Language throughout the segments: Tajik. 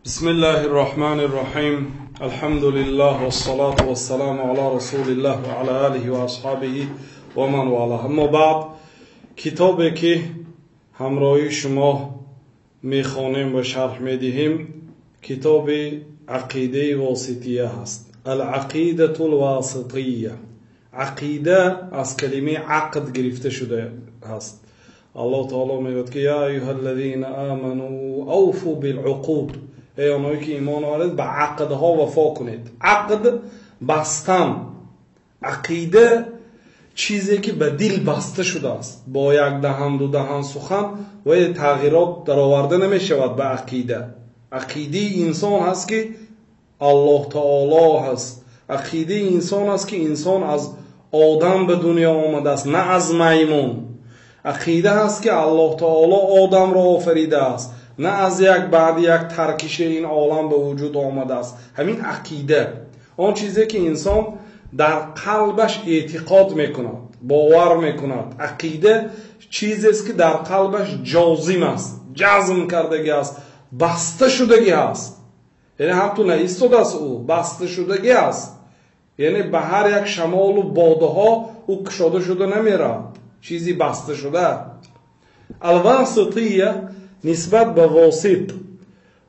Бисмиллаҳир Роҳманир Роҳим. Алҳамдулиллаҳ вассалату вассаламу ала расулиллаҳ ва ала алиҳи ва асҳобиҳи ва ман валаҳ. Аммо баъд, китобе ки ҳамроҳи шумо мехонем ва шарҳ медиҳем, китоби Ақидаи Восития ҳаст. Ал-Ақидатул Восития. Ақида аз калимаи ақд гирифта шуда ҳаст. Аллоҳ таоло мегӯяд ки: я аюҳаллазина аману авфу билъуқуд. Эй оное ки имон овардед, ба ақдҳо вафо кунед. Ақд бастан. Ақида чизе ки ба дил баста шудааст, бо як даҳан, ду даҳан сухан ва тағйирот дароварда намешавад ба ақида. Ақидаи инсон ҳаст ки Аллоҳ таоло ҳаст. Ақидаи инсон аст ки инсон аз одам ба дунё омадааст, на аз маймун. Ақида ҳаст ки Аллоҳ таоло одамро офаридааст, на аз як баъди як таркиши ин олам ба вуҷуд омадааст. Ҳамин ақида он чизе ки инсон дар қалбаш эътиқод мекунад, бовар мекунад. Ақида чизест ки дар қалбаш ҷозим аст, ҷазм кардагӣ аст, баста шудагӣ аст. Яъне ҳам ту наистодааст, ӯ баста шудагӣ аст. Яъне ба ҳар як шамолу бодҳо ӯ кушода шуда намеравад, чизи баста шуда. Алвасития нисбат ба Восит.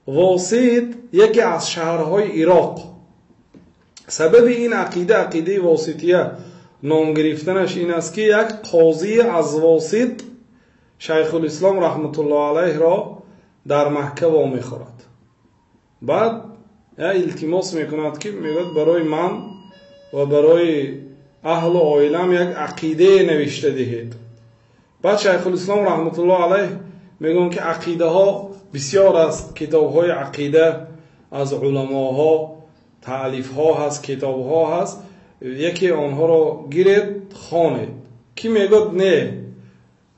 Восит яке аз шаҳрҳои Ироқ. Сабаби ин ақида, ақидаи Восития ном гирифтанаш ин аст ки як қозӣ аз Восит Шайхулислом раҳматуллоҳ алайҳро дар Макка вомехӯрад. Баъд илтимос мекунад ки мегӯяд: барои ман ва барои аҳлу оилам як ақидае навишта диҳед. Баъд Шайхулислом раҳматуллоҳ алайҳ мегӯянд ки ақидаҳо бисёр аст, китобҳои ақида аз уламоҳо таълифҳо ҳаст, китобҳо ҳаст, яке онҳоро гиред, хонед. Ки мегӯяд: не,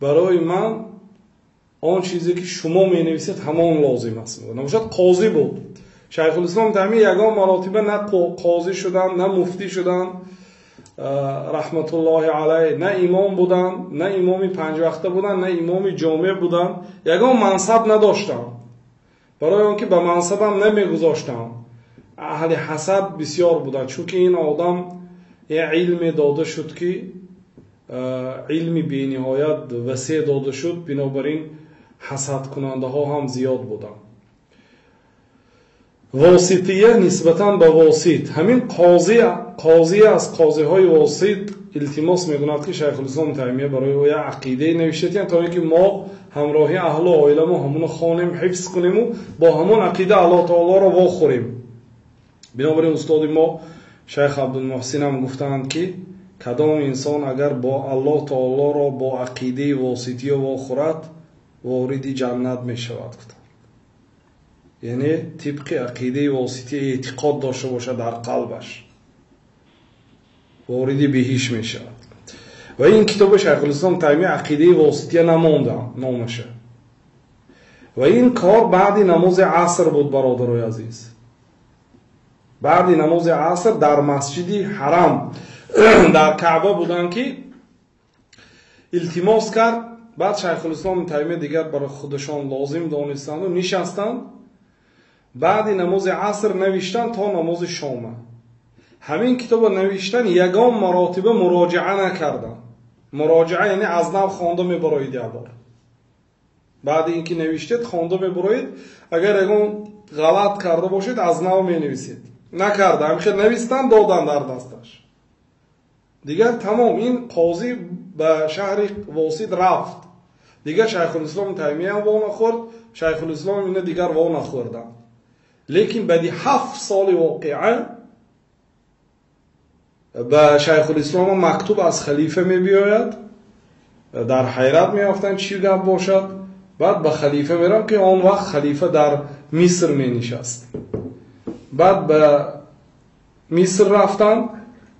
барои ман он чизе ки шумо менависед, ҳамон лозим аст. Набошад, қозӣ буд Шайхулислом Таймия, ягон маротиба на қозӣ шуданд, на муфтӣ шуданд раҳматуллоҳи алайҳ, на имом буданд, на имоми панҷвақта буданд, на имоми ҷомеъ буданд, ягон мансаб надоштанд. Барои он ки ба мансабам намегузоштанд, аҳли ҳасад бисёр буданд, чунки ин одам як илме дода шуд ки илми бениҳоят васеъ дода шуд, бинобар ин ҳасадкунандаҳо ҳам зиёд буданд. Восития нисбатан ба Восит. Ҳамин қозӣ, қозӣ аз қозиҳои Восит илтимос мекунад ки Шайхулислом Таймия барои ӯ як ақидае навиштатиян, то ин ки мо ҳамроҳи аҳлу оиламо ҳамоно хонем, ҳифз кунему бо ҳамон ақида Аллоҳ таолоро вохӯрем. Бинобар ин устоди мо Шайх Абдулмуҳсин ҳам гуфтаанд ки кадом инсон агар бо Аллоҳ таолоро бо ақидаи Восития вохӯрад, вориди ҷаннат мешавад, гуфтанд. Яъне тибқи ақидаи Восития эътиқод дошта бошад дар қалбаш, вориди биҳишт мешавад. Ва ин китоби Шайхулислом Таймия Ақидаи Восития намонда номаша. Ва ин кор баъди намози аср буд, бародарои азиз. Баъди намози аср дар масҷиди Ҳарам, дар Каъба буданд ки илтимос кард. Баъд Шайхулислом Таймия дигар барои худашон лозим донистанду нишастанд, баъди намози аср навиштанд то намози шома. Ҳамин китобро навиштан, ягон маротиба муроҷиа накарданд. Муроҷиа яъне аз нав хонда мебароед як бор. Баъди ин ки навиштед, хонда мебароед, агар ягон ғалат карда бошед, аз нав менависед. Накарда, ҳамихел навистанд, доданд дар дасташ. Дигар тамом, ин қозӣ ба шаҳри Восит рафт. Дигар Шайхулислом Таймия ҳам во нахӯрд, Шайхулислом ина дигар во нахӯрданд. Лекин баъди 7 соли воқеа ба Шайхулислом мактуб аз халифа мебиёяд. Дар ҳайрат меёфтанд, чӣ гап бошад. Баъд ба халифа мерам ки он вақт халифа дар Миср менишаст. Баъд ба Миср рафтанд.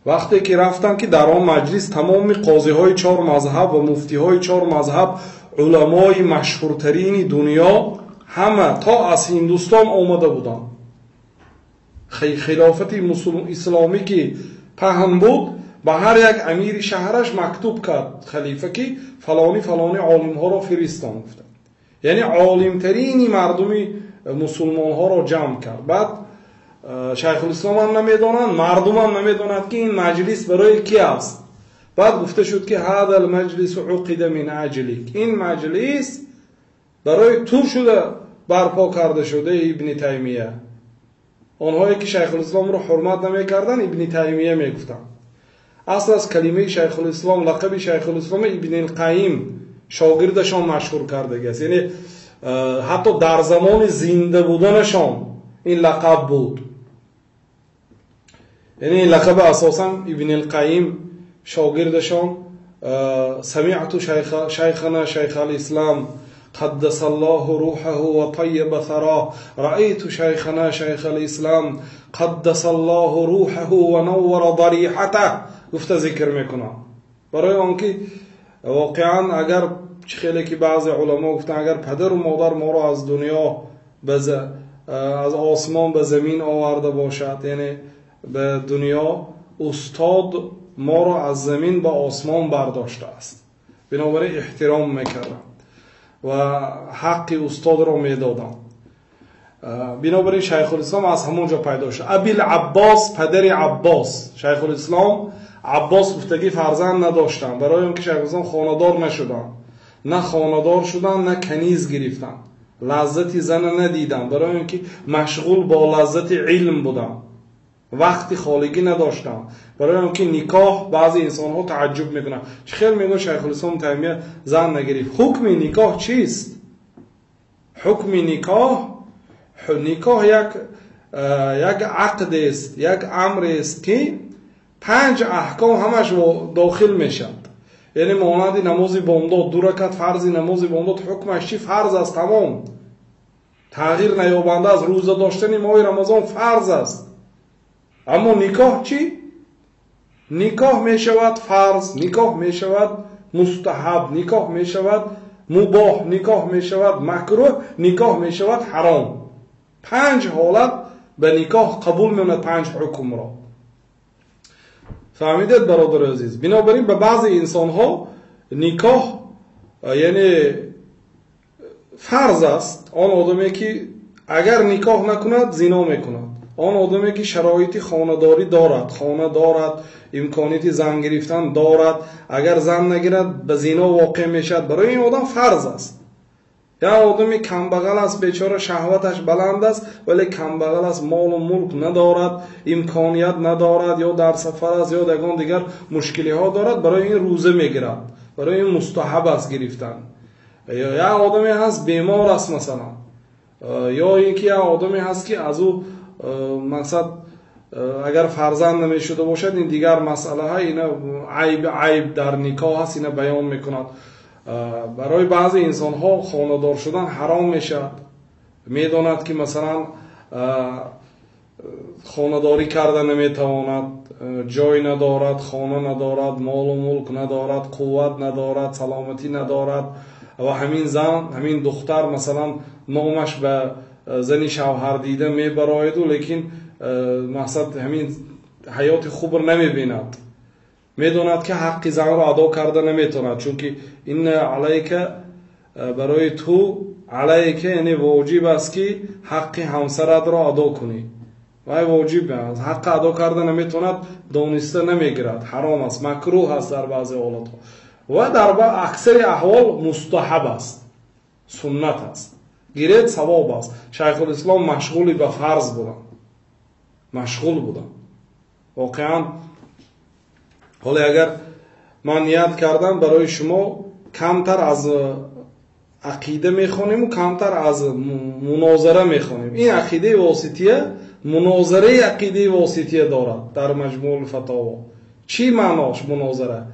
Вақте ки рафтанд, ки дар он маҷлис тамоми қозиҳои чор мазҳаб ва муфтиҳои чор мазҳаб, уламои машҳуртарини дунё ҳама то аз Ҳиндустон омада буданд. Хилофати исломӣ ки паҳн буд, ба ҳар як амири шаҳраш мактуб кард халифа ки фалони фалони олимҳоро фиристон, гуфтанд. Яъне олимтарини мардуми мусулмонҳоро ҷамъ кард. Баъд Шайхулислом ҳам намедонанд, мардум ҳам намедонанд, ки ин маҷлис барои ки аст. Баъд гуфта шуд, ки ҳаза алмаҷлису уқида мин аҷлик, ин маҷлис барои ту шуда барпо карда шуда, Ибни Таймия. Онҳое ки Шайхулисломро ҳурмат намекарданд, Ибни Таймия мегуфтанд. Асл аз калимаи Шайхулислом, лақаби Шайхулислом Ибни Қайим шогирдашон машҳур кардагиаст. Яъне ҳатто дар замони зинда буданашон ин лақаб буд. Яъне ин лақаб асосан Ибни Қайим шогирдашон самиъту шайхана шайхалислам قدس الله روحه وطيب ثراه، رأيت شيخنا شيخ الإسلام قدس الله روحه ونور ضريحته гуфта зикр мекунам. Барои он ки воқеан агар чӣ хеле ки баъзе уламо гуфтанд, агар падару модар моро аз дунё аз осмон ба замин оварда бошад, яъне ба дунё, устод моро аз замин ба осмон бардоштааст. Бинобар ин эҳтиром мекардам ва ҳаққи устодро медодам. Бинобар ин Шайхулислом аз ҳамон ҷо пайдо шуд. Абил Аббос, падари Аббос. Шайхулислом Аббос гуфтагӣ фарзанд надоштанд, барои он ки Шайхулислом хонадор нашуданд, на хонадор шуданд, на каниз гирифтанд, лаззати зана надиданд, барои он ки машғул бо лаззати илм буданд, вақти холигӣ надоштанд. Барои он ки никоҳ, баъзе инсонҳо тааҷҷуб мекунанд, чӣ хел мегӯяд Шайхулислом Таймия зан нагирифт. Ҳукми никоҳ чист? Ҳукми никоҳ, никоҳ як ақдест, як амрест, ки панҷ аҳком ҳамаш дохил мешавад. Яъне монанди намози бомдод, ду ракат фарзи намози бомдод ҳукмаш чи? Фарз аст, тамом, тағйир наёбанда аст. Рӯза доштани моҳи Рамазон фарз аст. Аммо никоҳ чӣ? Никоҳ мешавад фарз, никоҳ мешавад мустаҳаб, никоҳ мешавад мубоҳ, никоҳ мешавад макрӯҳ, никоҳ мешавад ҳаром. Панҷ ҳолат ба никоҳ қабул меонад, панҷ ҳукмро. Фаҳмидед, бародари азиз? Бинобар ин ба баъзе инсонҳо никоҳ яъне фарз аст. Он одаме ки агар никоҳ накунад, зино мекунад. Он одаме ки шароити хонадорӣ дорад, хона дорад, имконияти зан гирифтан дорад, агар зан нагирад, ба зино воқеъ мешавад, барои ин одам фарз аст. Як одами камбағал аст, бечора, шаҳваташ баланд аст, вале камбағал аст, молу мулк надорад, имконият надорад, ё дар сафар аст, ё ягон дигар мушкилиҳо дорад, барои ин рӯза мегирад, барои ин мустаҳаб аст гирифтан. Як одаме ҳаст, бемор аст масалан, ё ин ки як одаме ҳаст, ки аз ӯ мақсад агар фарзанд намешуда бошад, ин дигар масъалаҳо, ина айб дар никоҳ аст, ина баён мекунад. Барои баъзе инсонҳо хонадор шудан ҳаром мешавад. Медонад, ки масалан хонадорӣ карда наметавонад, ҷой надорад, хона надорад, молу мулк надорад, қувват надорад, саломатӣ надорад, ва ҳамин зан, ҳамин духтар масалан номаш ба зани шавҳар дида мебарояду, лекин мақсад ҳамин ҳаёти хубро намебинад. Медонад, ки ҳаққи занро адо карда наметавонад, чунки инна алайка, барои ту алайка, яъне воҷиб аст, ки ҳаққи ҳамсаратро адо кунӣ. Вай воҷиб аст, ҳаққа адо карда наметавонад, дониста намегирад, ҳаром аст, макрӯҳ аст дар баъзе ҳолатҳо, ва дар аксари аҳвол мустаҳаб аст, суннат аст, гиред, савоб аст. Шайхулислом машғули ба фарз буданд, машғул буданд воқеан. Ҳоле агар ман ният кардам, барои шумо камтар аз ақида мехонему, камтар аз мунозара мехонем. Ин ақидаи восития, мунозараи ақидаи восития дорад дар Маҷмӯъул Фатово. Чӣ маънош мунозара?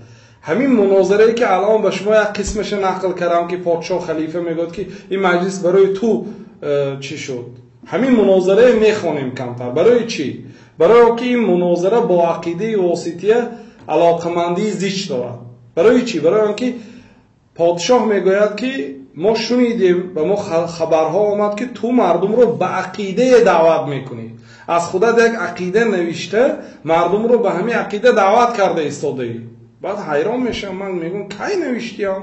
Ҳамин мунозарае ки алон ба шумо як қисмаша нақл кардам, ки подшоҳ, халифа мегӯяд, ки ин маҷлис барои ту чӣ шуд, ҳамин мунозарае мехонем камтар. Барои чӣ? Барои он ки ин мунозара бо ақидаи восития алоқамандии зич дорад. Барои чӣ? Барои он ки подшоҳ мегӯяд, ки мо шунидем, ба мо хабарҳо омад, ки ту мардумро ба ақидае даъват мекунӣ, аз худат як ақида навишта, мардумро ба ҳамин ақида даъват карда истодаӣ. Баъд ҳайрон мешавам, ман мегӯям, кай навиштиям?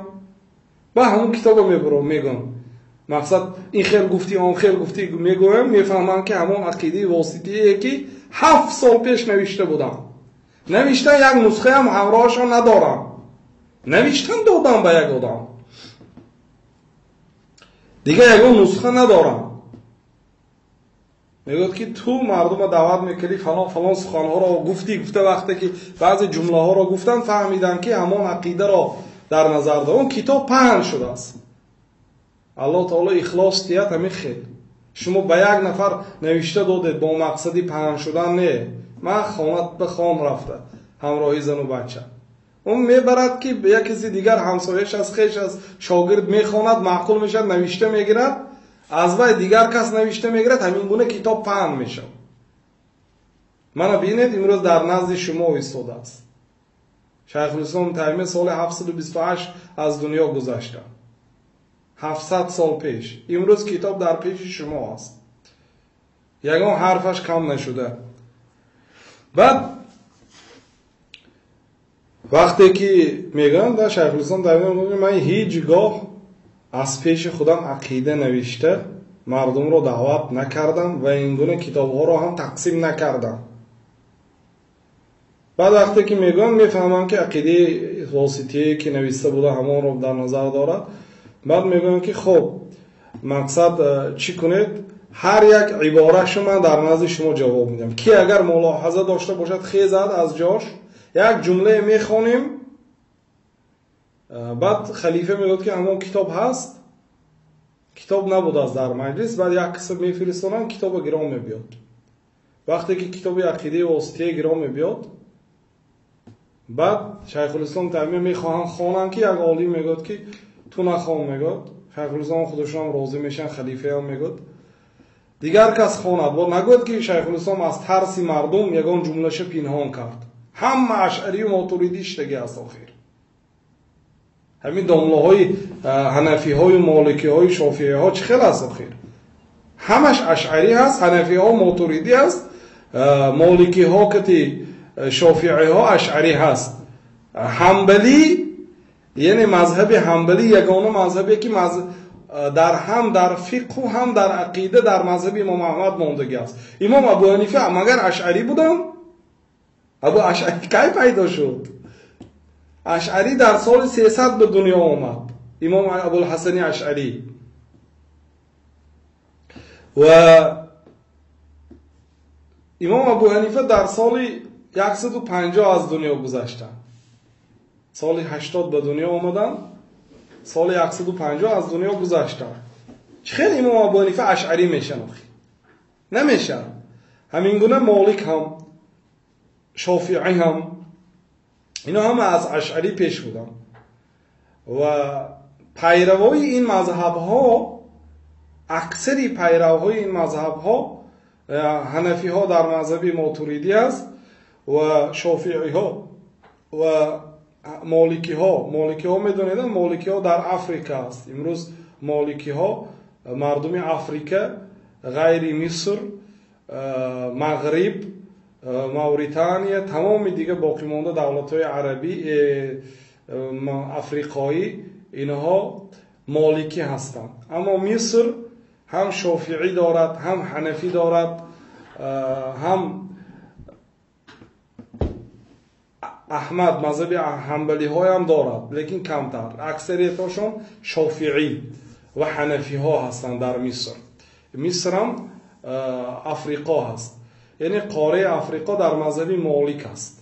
Баъд ҳамон китобо мебурам, мегӯям. Мақсад ин хел гуфтӣ, он хел гуфтӣ мегӯям, мефаҳмам ки ҳамон ақидаи воситие ки 7 сол пеш навишта будам. Навиштан як нусхаам ҳамроҳашон надорам. Навиштан додам ба як одам. Дигар ягон нусха надорам. Мегӯяд ки ту мардума даъват мекардӣ, фалон фалон суханҳоро гуфтӣ, гуфта вақте ки баъзе ҷумлаҳоро гуфтам, фаҳмидам ки ҳамон ақидаро дар назар дор. Он китоб паҳн шудааст. Аллоҳ таоло ихлос диҳад. Ҳамин хел шумо ба як нафар навишта додед бо мақсади паҳн шудан не. Ман хона ба хон рафта ҳамроҳи зану бача. Он мебарад ки як каси дигар, ҳамсояш аст, хеш аст, шогирд мехонад, маъқул мешавад, навишта мегирад, аз вай дигар кас навишта мегирад, ҳамин гуна китоб паҳн мешавад. Мана бинед, имрӯз дар назди шумо истодааст. Шайхулислом Таймия соли 728 аз дунё гузашта, 700 сол пеш. Имрӯз китоб дар пеши шумо аст, ягон ҳарфаш кам нашуда. Баъд вақте ки мегӯям да Шайхулислом Таймия, ман ҳеҷ гоҳ аз пеши худам ақида навишта мардумро даъват накардам ва ин гуна китобҳоро ҳам тақсим накардам. Баъд вақте ки мегӯям, мефаҳмам ки ақидаи воситие ки нависта буда, ҳамонро дар назар дорад. Баъд мегӯям ки хуб, мақсад чӣ кунед, ҳар як ибораашо ман дар назди шумо ҷавоб медиҳам. Ки агар мулоҳаза дошта бошад, хезад аз ҷош. Як ҷумлае мехонем. Баъд халифа мегӯяд ки ҳамон китоб ҳаст? Китоб набудааст дар маҷлис. Баъд як киса мефиристонанд, китоба гирон мебиёд. Вақте ки китоби ақидаи восития гирон мебиёд, баъд Шайхулислом Таймия мехоҳанд хонанд, ки як олим мегӯяд ки ту нахон, мегӯяд. Шайхулислом худашонам розӣ мешаванд, халифаам мегӯяд, дигар кас хонад. Бо нагӯяд ки Шайхулислом аз тарси мардум ягон ҷумлаша пинҳон кард. Ҳама ашъарию мотуридӣ иштагӣ аст. Охир ҳамин домлаҳои ҳанафиҳою моликиҳою шофииҳо чӣ хел аст? Охир ҳамаш ашъарӣ ҳаст, ҳанафиҳо мотуридӣ аст, моликиҳо кати шофииҳо ашъарӣ ҳаст. Ҳамбалӣ, яъне мазҳаби ҳамбалӣ ягона мазҳабе ки дар ҳам дар фиқҳу ҳам дар ақида дар мазҳаби имом Аҳмад мондагӣ аст. Имом Абу Ҳанифа магар ашъарӣ будам? Абу ашъарӣ кай пайдо шуд? Ашъарӣ дар соли 300 ба дунё омад, имом Абулҳасани Ашъарӣ. Ва имом Абу Ҳанифа дар соли 150 аз дунё гузаштанд. Соли 80 ба дунё омаданд, соли 150 аз дунё гузаштанд. Чӣ хел имом Абу Ҳанифа ашъарӣ мешан? Охи намешавад. Ҳамин гуна Молик ҳам, Шофиӣ ҳам, ино ҳама аз ашъарӣ пеш буданд. Ва пайравои ин мазҳабҳо, аксари пайравҳои ин мазҳабҳо, ҳанафиҳо дар мазҳаби мотуридӣ аст ва шофииҳо ва моликиҳо. Моликиҳо медонед, моликиҳо дар Африка аст. Имрӯз моликиҳо мардуми Африка, ғайри Миср, Мағриб, Мавритания, тамоми дига боқимонда давлатҳои арабӣ, африқоӣ, инҳо моликӣ ҳастанд. Аммо Миср ҳам шофиӣ дорад, ҳам ҳанафӣ дорад, ҳам Аҳмад, мазҳаби ҳамбалиҳоям дорад, лекин камтар. Аксариятошон шофиӣ ва ҳанафиҳо ҳастанд дар Миср. Мисрам Африқо ҳаст, яъне қораи Африқо дар мазҳаби Молик аст.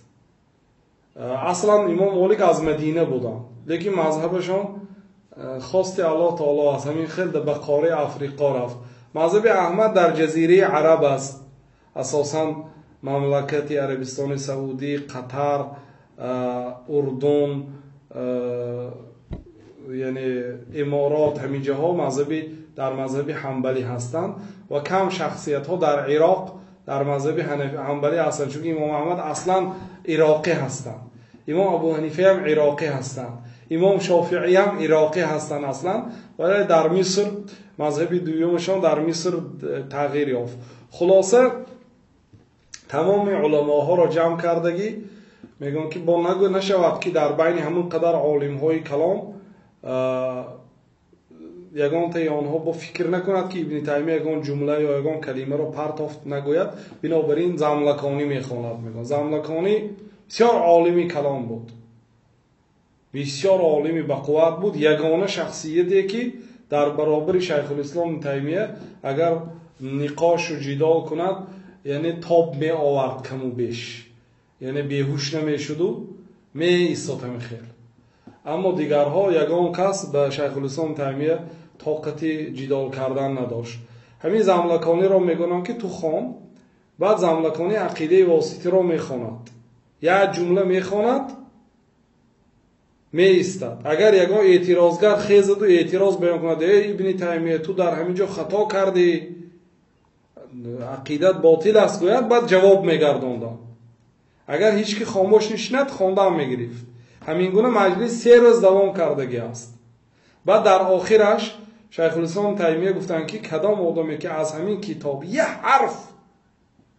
Аслан имом Молик аз Мадина буданд, лекин мазҳабашон хости Аллоҳ таоло аст, ҳамин хел ба қораи Африқо рафт. Мазҳаби Аҳмад дар Ҷазираи Араб аст, асосан мамлакати Арабистони Саудӣ, Қатар, Урдун, яъне Иморот, ҳамин ҷоҳо мазҳаби дар мазҳаби ҳамбалӣ ҳастанд. Ва кам шахсиятҳо дар Ироқ дар мазҳаби ҳамбалӣ ҳастанд, чунки имом Аҳмад аслан ироқӣ ҳастанд, имом Абу Ҳанифаам ироқӣ ҳастанд, имом Шофииам ироқӣ ҳастанд аслан, вале дар Миср мазҳаби дуюмашон дар Миср тағйир ёфт. Хулоса, тамоми уламоҳоро ҷамъ кардагӣ мегӯям ки бо нагӯ нашавад ки дар байни ҳамон қадар олимҳои калом. ягонтаи онҳо бо фикр накунад, ки Ибни Таймия ягон ҷумла ё ягон калимаро партофт нагӯяд. Бинобар ин Замлаконӣ мехонад. Мегӯяд Замлаконӣ бисёр олими калом буд, бисёр олими бақувват буд, ягона шахсияте ки дар баробари Шайхулислом Таймия агар ниқошу ҷидол кунад, яъне тоб меовард каму беш, яъне беҳуш намешуду меистод ҳамин хел. Аммо дигарҳо ягон кас ба Шайхулислом Таймия тоқати ҷидол кардан надошт. Ҳамин Замлакониро мегӯям ки ту хон. Баъд Замлаконӣ ақидаи воситиро мехонад, як ҷумла мехонад, меистад. Агар ягон эътирозгар хезаду эътироз баён кунад, эй Ибни Таймия, ту дар ҳамин ҷо хато кардӣ, ақидат ботил аст, гӯяд, баъд ҷавоб мегардондам. Агар ҳеҷ ки хомӯш нишинад, хондаам мегирифт. Ҳамин гуна маҷлис 3 рӯз давом кардагӣ аст. Баъд дар охираш Шайхулислом Таймия гуфтанд ки кадом одаме ки аз ҳамин китоб як ҳарф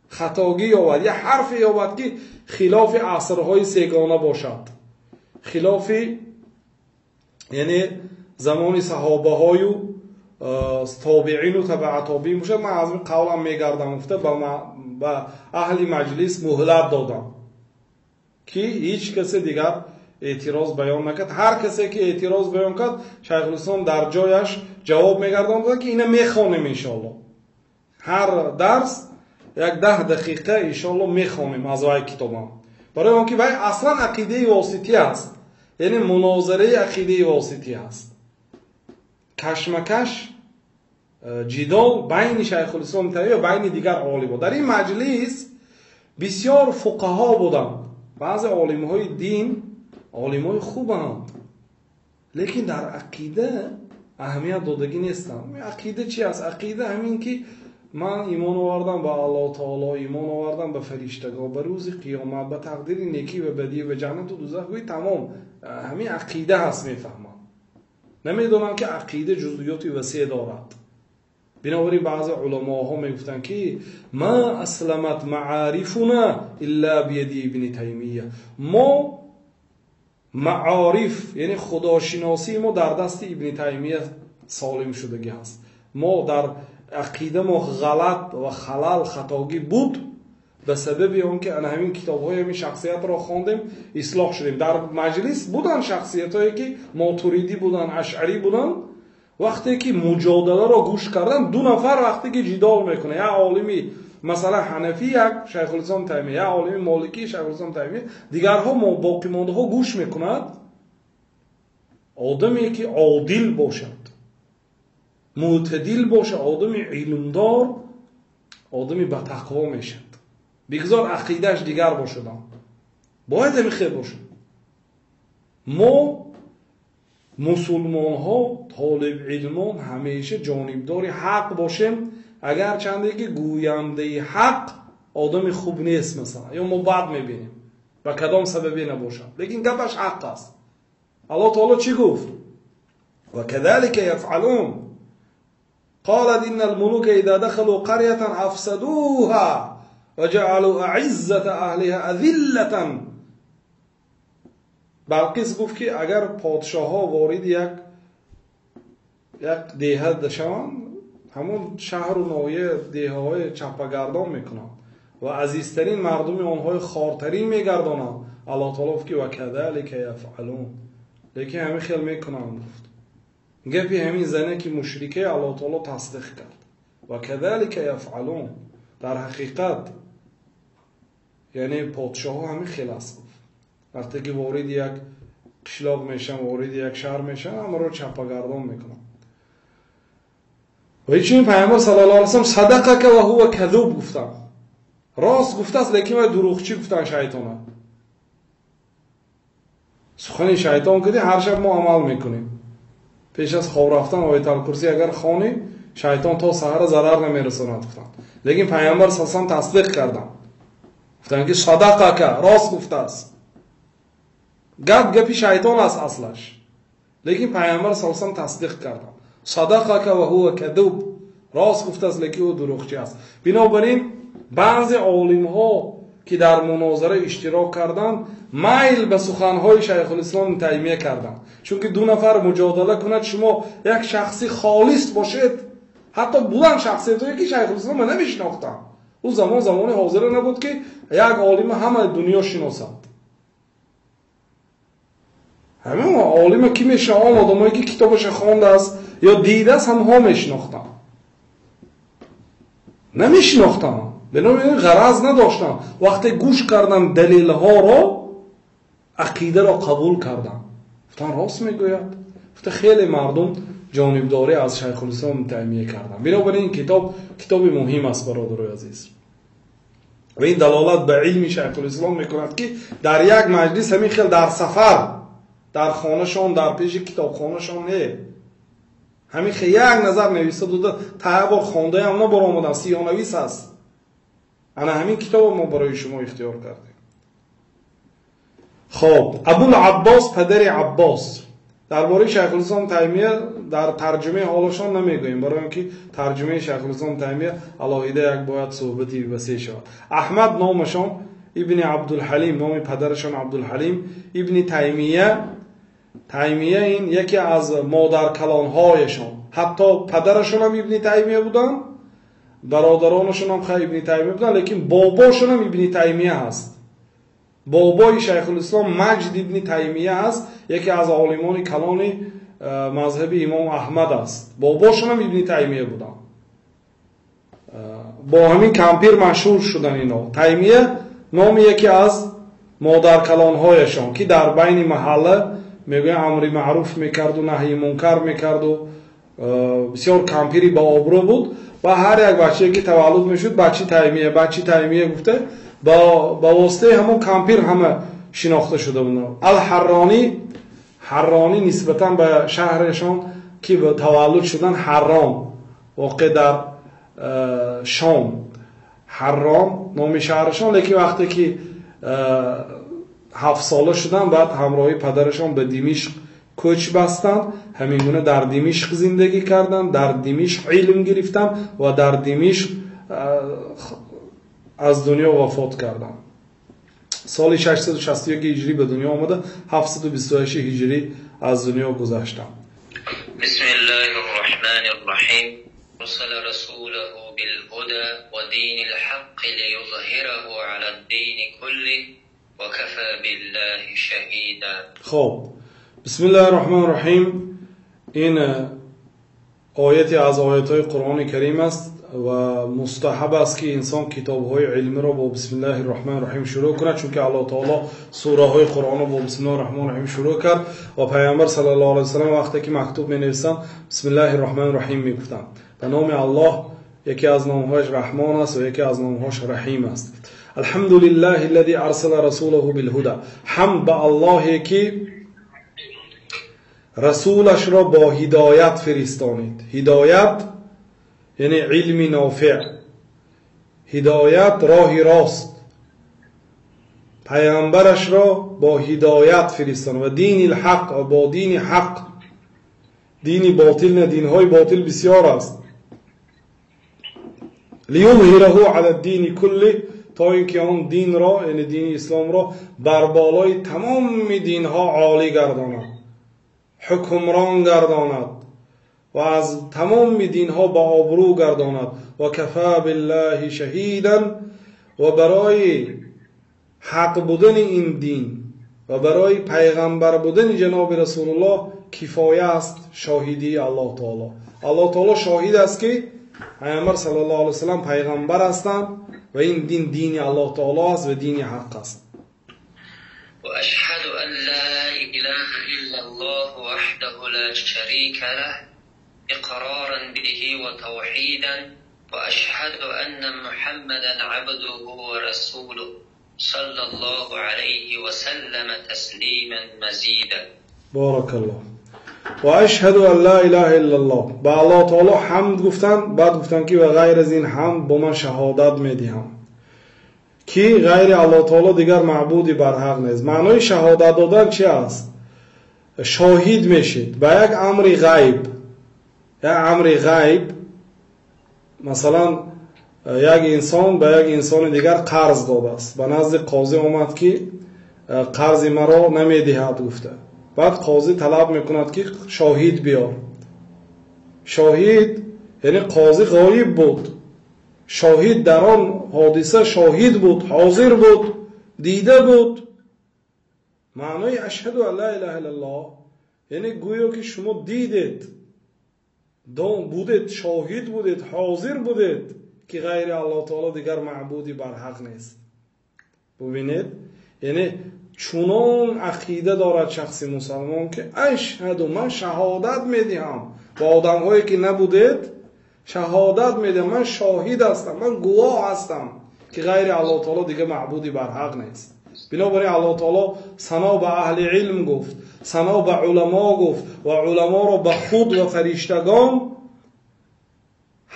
хатогӣ ёбад, як ҳарфе ёбад ки хилофи асрҳои сегона бошад, хилофи яъне замони саҳобаҳою тобеину табаа тобеин бошад, ман аз ин қавлам мегардам гуфта ба аҳли маҷлис муҳлат додам ки ҳеҷ касе дигар эътироз баён накард. Ҳар касе ки эътироз баён кард, Шайхулислом дар ҷояш ҷавоб мегардонд ки ина мехонем иншоалло. Ҳар дарс як 10 дақиқа иншоалло мехонем аз вай китобам, барои он ки вай аслан ақидаи воситӣ аст, яъне мунозараи ақидаи воситӣ аст. Кашмакаш, ҷидол байни Шайхулислом Таймия ва байни дигар олимҳо. Дар ин маҷлис бисёр фуқаҳо буданд, баъзе олимҳои дин, олимҳои хубанд, лекин дар ақида аҳамият додагӣ нестанд. Ақида чи аст? Ақида ҳамин ки ман имон овардам ба Аллоҳ таоло, имон овардам ба фариштагон, ба рӯзи қиёмат, ба тақдири некӣ ва бадӣ, ба ҷаннату дузах, гӯй тамом. Ҳамин ақида ҳаст, мефаҳмам. Намедонам ки ақида ҷузъиёти васеъ дорад. Бинобар ин баъзе уламоҳо мегуфтанд ки ма асламат маърифуна илла бияди Ибни Таймия. Мо маориф, яъне худошиносии мо дар дасти Ибни Таймия солим шудагӣ ҳаст. Мо дар ақида мо ғалат ва халал хатогӣ буд, ба сабаби он ки ана ҳамин китобҳои ҳамин шахсиятро хондем, ислоҳ шудем. Дар маҷлис буданд шахсиятҳое ки мотуридӣ буданд, ашъарӣ буданд. Вақте ки муҷодаларо гӯш кардан, 2 нафар вақте ки ҷидол мекунад, як олими масалан ҳанафӣ, як Шайхулислом Таймия, як олими моликӣ, Шайхулислом Таймия, дигарҳо боқимондаҳо гӯш мекунад. Одаме ки одил бошад, мӯътадил бошад, одами илмдор, одами ба тақво мешавад. Бигзор ақидааш дигар бошад, бояд ҳамин хел бошад. Мо мусулмонҳо, толибилмон ҳамеша ҷонибдори ҳақ бошем, агарчанде ки гӯяндаи ҳақ одами хуб нест, масалан, ё мо бад мебинем, ба кадом сабабе набошад, лекин гапаш ҳақ аст. Аллоҳ таоло чӣ гуфт? Ва кадалика яфъалун. Қолат инна алмулука иза дахалу қарятан афсадуҳа ва ҷаалу аиззата аҳлиҳа азиллатан. Балқис гуфт ки агар подшоҳҳо вориди як деҳа шаванд, ҳамон шаҳру ноҳия деҳаҳои чаппагардон мекунанд ва азизтарин мардуми онҳои хортарин мегардонанд. Аллоҳ таоло гуфт ки ва кадалика яфъалун, лекин ҳамин хел мекунанд гуфт. Гапи ҳамин зане ки мушрике Аллоҳ таоло тасдиқ кард. Ва кадалика яфъалун, дар ҳақиқат яъне подшоҳҳо ҳамин хел аст гуфт. Вақте ки вориди як қишлоқ мешаванд, вориди як шаҳр мешаванд, ҳамаро чаппагардон мекунанд. Ва инчунин Пайғамбар саллаллоҳу алайҳи васаллам садақака ва ҳува кадуб гуфтанд. Рост гуфтааст, лекин вай дурӯғчӣ гуфтанд шайтона. Сухани шайтон кунӣ, ҳар шаб мо амал мекунем. Пеш аз хоб рафтан оятал курсӣ агар хонӣ, шайтон то саҳара зарар намерасонад гуфтанд. Лекин Пайғамбар саллаллоҳу алайҳи васаллам тасдиқ карданд. Гуфтанд ки садақака, рост гуфтааст. Гап гапи шайтон аст аслаш. Лекин Пайғамбар саллаллоҳу алайҳи васаллам тасдиқ карданд. Садақака ва ҳува кадуб, рост гуфтааст, лекин ӯ дурӯғчӣ аст. Бинобар ин баъзе олимҳо ки дар мунозара иштирок карданд, майл ба суханҳои Шайхулислом Таймия карданд. Чунки ду нафар муҷодала кунад, шумо як шахси холис бошед, ҳатто буданд шахсиятҳое ки Шайхулисломро намешинохтанд. Ӯ замон замони ҳозира набуд, ки як олима ҳама дунё шиносад. Ҳамин олима ки мешинохт, он одамое ки китобаша хондааст ё дидааст, ҳамҳо мешинохтанд. Намешинохтанд. Бинобар ин ғараз надоштам. Вақте гӯш кардам далелҳоро, ақидаро қабул кардам. Гуфтам рост мегӯяд. Гуфта хеле мардум ҷонибдорӣ аз Шайхулислом Таймия карданд. Бинобар ин китоб китоби муҳим аст, бародарои азиз. Ва ин далолат ба илми Шайхулислом мекунад, ки дар як маҷлис ҳамин хел дар сафар, дар хонашон, дар пеши китобхонашон не, ҳамин хел як назар нависта дода, та бор хондаям набаромадам, сиёнавис аст. Ана ҳамин китобро мо барои шумо ихтиёр кардем. Хоб, Абул Аббос, падари Аббос. Дар бораи Шайхулислом Таймия дар тарҷумаи ҳолашон намегӯем, барои он ки тарҷумаи Шайхулислом Таймия алоҳида як бояд суҳбати васеъ шавад. Аҳмад номашон, ибни Абдулҳалим, номи падарашон Абдулҳалим, ибни Таймия. Таймия ин яке аз модаркалонҳояшон. Ҳатто падарашонам ибни Таймия буданд, бародаронашонам хай ибни Таймия буданд, лекин бобошонам ибни Таймия ҳаст. Бобои Шайхулислом Маҷд ибни Таймия аст, яке аз олимони калони мазҳаби имом Аҳмад аст. Бобошонам ибни Таймия буданд. Бо ҳамин кампир машҳур шуданд ино. Таймия номи яке аз модаркалонҳояшон, ки дар байни маҳалла мегӯянд амри маъруф мекарду наҳйи мункар мекарду, бисёр кампири ба обрӯ буд ва ҳар як бачае ки таваллуд мешуд, бачи Таймия, бачи Таймия гуфта ба воситаи ҳамон кампир ҳама шинохта шуда буданд. Ал-Ҳарронӣ, Ҳарронӣ нисбатан ба шаҳрашон ки таваллуд шудан Ҳаррон, воқеъ дар Шом. Ҳаррон номи шаҳрашон, лекин вақте ки 7 сола шуданд, баъд ҳамроҳи падарашон ба Димишқ кӯч бастанд. Ҳамин гуна дар Димишқ зиндагӣ карданд, дар Димишқ илм гирифтанд ва дар Димишқ аз дунё вафот карданд. Соли 661 ҳиҷрӣ ба дунё омада, 728 ҳиҷрӣ аз дунё гузаштанд. Бисмиллаҳир роҳманир роҳим. Арсала расулаҳу билҳуда ва динил ҳаққи лиюзҳираҳу алад дини куллиҳи ва кафа биллаҳи шаҳида. Хоб, бисмиллаҳир роҳманир роҳим. Ин ояте аз оятҳои Қуръони Карим аст ва мустаҳаб аст, ки инсон китобҳои илмиро бо бисмиллаҳир роҳманир роҳим шурӯъ кунад, чунки Аллоҳ таоло сураҳои Қуръонро бо бисмиллаҳир роҳманир роҳим шурӯъ кард ва Пайғамбар саллаллоҳу алайҳи васаллам вақте ки мактуб менависанд, бисмиллаҳир роҳманир роҳим мегуфтанд. Ба номи Аллоҳ, яке аз номҳояш Раҳмон аст ва яке аз номҳояш Раҳим аст. Алҳамдулиллаҳи аллази арсала расулаҳу билҳуда. Ҳамд ба Аллоҳе ки расулашро бо ҳидоят фиристонид. Ҳидоят яъне илми нофеъ, ҳидоят роҳи рост. Пайғамбарашро бо ҳидоят фиристонид ва дини ҳақ, ва бо дини ҳақ. Дини ботил не, динҳои ботил бисёр аст. Лиюзҳираҳу ала дини кулли, то ин ки он динро, яъне дини исломро бар болои тамоми динҳо олӣ гардонад, ҳукмрон гардонад ва аз тамоми динҳо ба обрӯ гардонад. Ва кафа биллаҳи шаҳидан, ва барои ҳақ будани ин дин ва барои пайғамбар будани ҷаноби Расулуллоҳ кифоя аст шоҳидии Аллоҳ таоло. Аллоҳ таоло шоҳид аст, ки Пайғамбар саллаллоҳу алайҳи васаллам пайғамбар ҳастанд ва ин дин дини Аллоҳ таоло аст ва дини ҳақ аст. Ва ашҳаду ан ла илаҳа иллаллоҳу ваҳдаҳу ла шарика лаҳ иқроран биҳи ва тавҳидан ва ашҳаду анна Муҳаммадан абдуҳу ва расулуҳу саллаллоҳу алайҳи ва саллама таслиман мазида. Баракаллоҳ. Ва ашҳаду ан ла илаҳа иллаллоҳ. Ба Аллоҳ таоло ҳамд гуфтанд, баъд гуфтанд ки ва ғайр аз ин ҳамд бо ман шаҳодат медиҳам, ки ғайри Аллоҳ таоло дигар маъбуди барҳақ нест. Маънои шаҳодат додан чи аст? Шоҳид мешид ба як амри ғайб. Як амри ғайб, масалан, Як инсон ба як инсони дигар қарз додааст. Ба назди қозӣ омад, ки қарзи маро намедиҳад гуфта. Баъд қозӣ талаб мекунад, ки шоҳид биёр. Шоҳид, яъне қозӣ ғоиб буд. Шоҳид дар он ҳодиса шоҳид буд, ҳозир буд, дида буд. Маънои ашҳаду ан ла илаҳа иллаллоҳ яъне гӯё ки шумо дидед, будед, шоҳид будед, ҳозир будед, ки ғайри Аллоҳ таоло дигар маъбуди барҳақ нест. Бубинед, яъне чунон ақида дорад шахси мусалмон, ки ашҳаду, ман шаҳодат медиҳам ба одамҳое ки набудед, шаҳодат медиҳам, ман шоҳид ҳастам, ман гувоҳ ҳастам, ки ғайри Аллоҳ таоло дигар маъбуди барҳақ нест. Бинобар ин Аллоҳ таоло сано ба аҳли илм гуфт, сано ба уламо гуфт ва уламоро ба худ ва фариштагон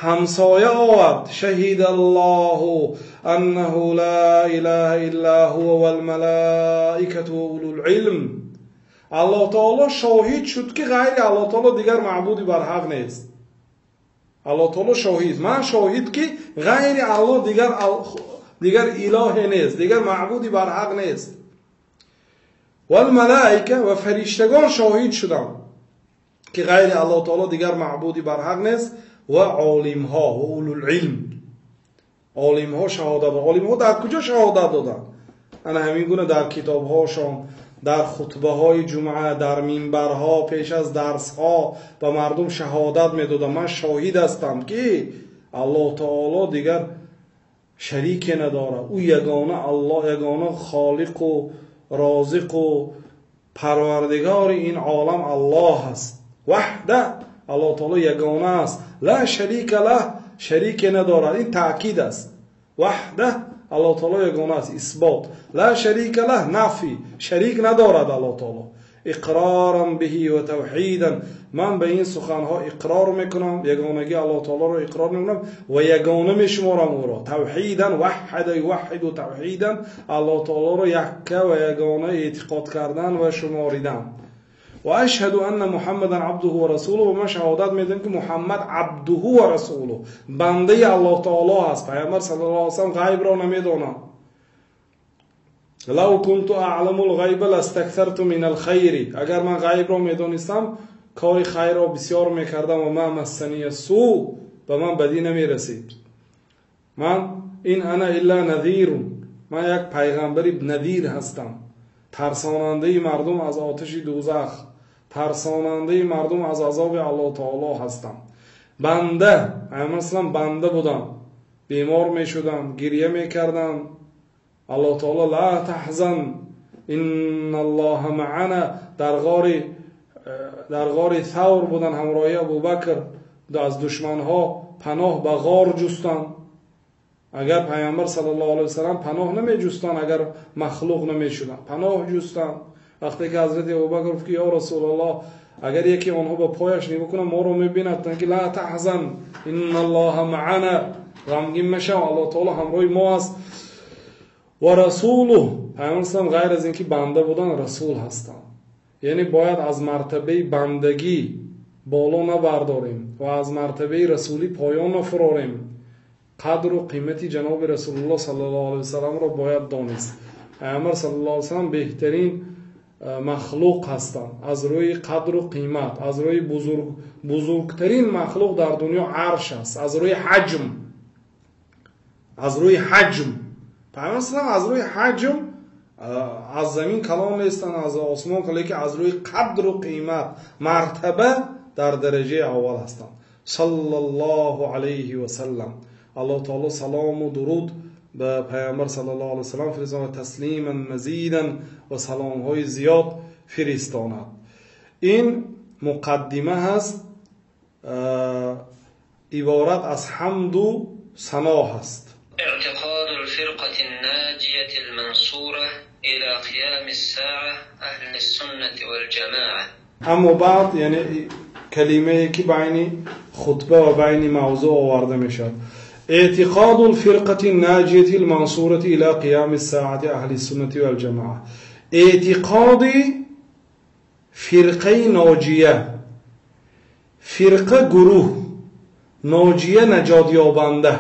ҳамсоя овард. Шаҳида Аллоҳу аннаҳу ла илаҳа илла ҳува вал малаикату ва улул илм. Аллоҳ таоло шоҳид шуд, ки ғайри Аллоҳ таоло дигар маъбуди барҳақ нест. Аллоҳ таоло шоҳид, ман шоҳид, ки ғайри Аллоҳ дигар илоҳе нест, дигар маъбуди барҳақ нест. Вал малаика ва фариштагон шоҳид шуданд, ки ғайри Аллоҳ таоло дигар маъбуди барҳақ нест. Ва олимҳо ва улул илм, олимҳо шаҳодат. Олимҳо дар куҷо шаҳодат доданд? Ана ҳамин гуна дар китобҳошон, дар хутбаҳои ҷумъа, дар минбарҳо, пеш аз дарсҳо ба мардум шаҳодат медоданд: ман шоҳид ҳастам, ки Аллоҳ таоло дигар шарике надорад, ӯ ягона Аллоҳ, ягона холиқу розиқу парвардигори ин олам Аллоҳ аст. Ваҳда, Аллоҳ таоло ягона аст, ла шарика лаҳ, шарике надорад. Ин таъкид аст. Ваҳда, Аллоҳ таоло ягона аст, исбот. Ла шарика лаҳ, нафи, шарик надорад Аллоҳ таоло. Иқроран биҳи ва тавҳидан, ман ба ин суханҳо иқрор мекунам, ягонагии Аллоҳ таолоро иқрор мекунам ва ягона мешуморам ӯро. Тавҳидан, ваҳада юваҳиду тавҳидан, Аллоҳ таолоро якка ва ягона эътиқод кардан ва шуморидан. Ва ашҳаду анна Муҳаммадан абдуҳу ва расулуҳу, ва ман шаҳодат медиҳам, ки Муҳаммад абдуҳу ва расулуҳ, бандаи Аллоҳ таоло аст. Пайғамбар саллаллоҳу алайҳи васаллам ғайбро намедонад. Лав кунту аъламу лғайба ластаксарту мин алхайри, агар ман ғайбро медонистам, кори хайрро бисёр мекардам. Ва ма массания су, ба ман бадӣ намерасид. Ман ин ана илла надирун, ман як пайғамбари надир ҳастам, тарсонандаи мардум аз оташи дӯзах, тарсонандаи мардум аз азоби Аллоҳ таоло ҳастам. Банда, пайғамбар саллам банда будам, бемор мешудам, гиря мекардам. Аллоҳ таоло ла таҳзан инналлоҳа маана, дар ғори Савр будан ҳамроҳи Абубакр, аз душманҳо паноҳ ба ғор ҷустанд. Агар пайғамбар саллаллоҳу алайҳи васаллам паноҳ намеҷустанд, агар махлуқ намешуданд, паноҳ ҷустанд. Вақте ки ҳазрати Абубакр гуфт, ки ё Расулуллоҳ, агар яке онҳо ба пояш нигоҳ кунад, моро мебинад, ки ла таҳзан инналлоҳа маана, ғамгин машав, Аллоҳ таоло ҳамроҳи мо аст. Ва расулуҳ, пайғамбар саллам ғайр аз ин ки банда будан, расул ҳастанд. Яъне бояд аз мартабаи бандагӣ боло набардорем ва аз мартабаи расулӣ поён нафурорем. Қадру қимати ҷаноби Расулуллоҳ саллаллоҳу алайҳи васалламро бояд донист. Пайғамбар саллаллоҳу алайҳи васаллам беҳтарин махлуқ ҳастанд аз рӯи қадру қимат, аз рӯи бузургтарин махлуқ дар дунё арш аст, аз рӯи ҳаҷм, аз рӯи ҳаҷм. Пайғамбар саллам аз рӯи ҳаҷм аз замин калон нестанд, аз осмон, лекин аз рӯи қадру қимат, мартаба дар дараҷаи аввал ҳастанд. Саллаллоҳу алайҳи васаллам. Аллоҳ таоло салому дуруд ба пайғамбар саллаллоҳу алайҳи васаллам фиристонад, таслиман мазидан, ва саломҳои зиёд фиристонад. Ин муқаддима ҳаст, иборат аз ҳамду сано ҳаст. اعتقاد الفرقة الناجية المنصورة إلى قيام الساعة أهل السنة والجماعة. اما بعد، یعنی کلمه که بین خطبه و بین موضوع آورده میشد. اعتقاد الفرقة الناجية المنصورة إلى قيام الساعة أهل السنة والجماعة. اعتقاد فرقه ناجیه، فرقه گروه، ناجیه نجات یابنده.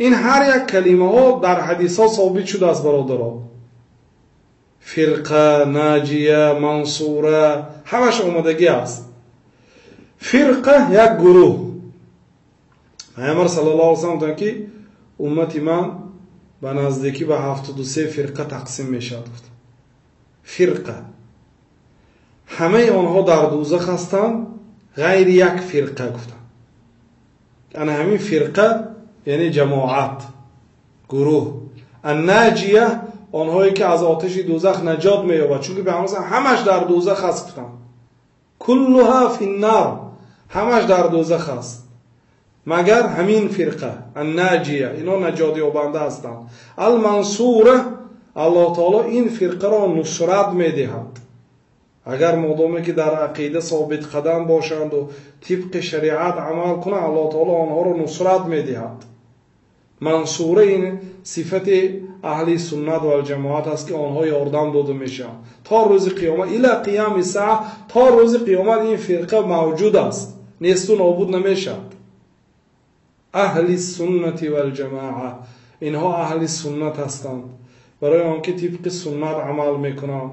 Ин ҳар як калимаҳо дар ҳадисҳо собит шудааст, бародаро. Фирқа, наҷия, мансура ҳамаш омадагӣ аст. Фирқа як гурӯҳ. Пайғамбар саллаллоҳу алайҳи васаллам гуфтанд, ки уммати ман ба наздикӣ ба 73 фирқа тақсим мешавад, гуфтанд. Фирқа ҳамаи онҳо дар дӯзах ҳастанд ғайри як фирқа, гуфтанд. Ана ҳамин фирқа яъне ҷамоат, гурӯҳ. Аннаҷия онҳое ки аз оташи дӯзах наҷот меёбад, чунки пайғамбар ҳамаш дар дӯзах аст, гуфтанд. Куллуҳа финнар, ҳамаш дар дӯзах аст, магар ҳамин фирқа аннаҷия, ино наҷотёбанда ҳастанд. Алмансура, Аллоҳ таоло ин фирқаро нусрат медиҳад. Агар модоме ки дар ақида собитқадам бошанду тибқи шариат амал кунанд, Аллоҳ таоло онҳоро нусрат медиҳад. Мансура ин сифати аҳли суннат валҷамоат аст, ки онҳо ёрдам дода мешаванд то рӯзи қиёмат, ила қиями саа, то рӯзи қиёмат ин фирқа мавҷуд аст, несту нобуд намешавад. Аҳли суннати валҷамоа, инҳо аҳли суннат ҳастанд, барои он ки тибқи суннат амал мекунанд.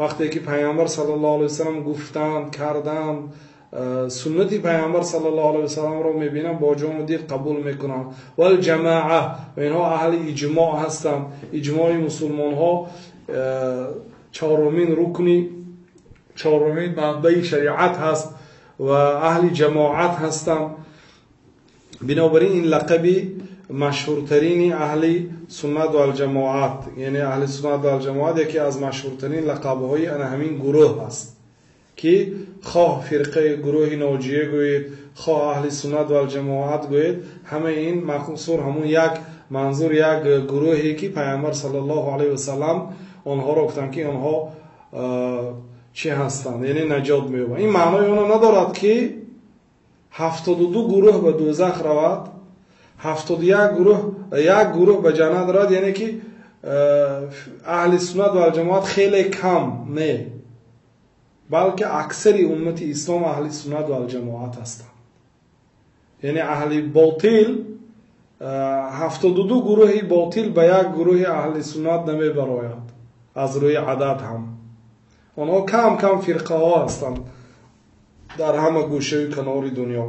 Вақте ки пайғамбар саллаллоҳу алайҳи васаллам гуфтанд, карданд, суннати пайғамбар саллаллоҳу алайҳи васалламро мебинанд, бо ҷону дил қабул мекунанд. Валҷамоа, ва инҳо аҳли иҷмоъ ҳастанд. Иҷмои мусулмонҳо чорумин рукни, чорумин манбаи шариат ҳаст ва аҳли ҷамоат ҳастанд. Бинобар ин ин лақаби машҳуртарини аҳли суннат валҷамоат, яъне аҳли суннат валҷамоат яке аз машҳуртарин лақабҳои ана ҳамин гурӯҳ аст, ки хоҳ фирқаи гурӯҳи ноҷия гӯед, хоҳ аҳли суннат валҷамоат гӯед, ҳамаи ин мақсур ҳамун як манзур, як гурӯҳе ки пайғамбар саллаллоҳу алайҳи васаллам онҳоро гуфтанд, ки онҳо чӣ ҳастанд, яъне наҷот меёбанд. Ин маънои онро надорад, ки 72 гурӯҳ ба дӯзах равад, 71 гурӯҳ, як гурӯҳ ба ҷаннат равад, яъне ки аҳли суннат валҷамоат хеле кам не, балки аксари уммати ислом аҳли суннат валҷамоат ҳастанд. Яъне аҳли ботил, 72 гурӯҳи ботил ба як гурӯҳи аҳли суннат намебарояд аз рӯи адад ҳам. Онҳо кам кам фирқаҳо ҳастанд дар ҳама гӯшаи канори дунё.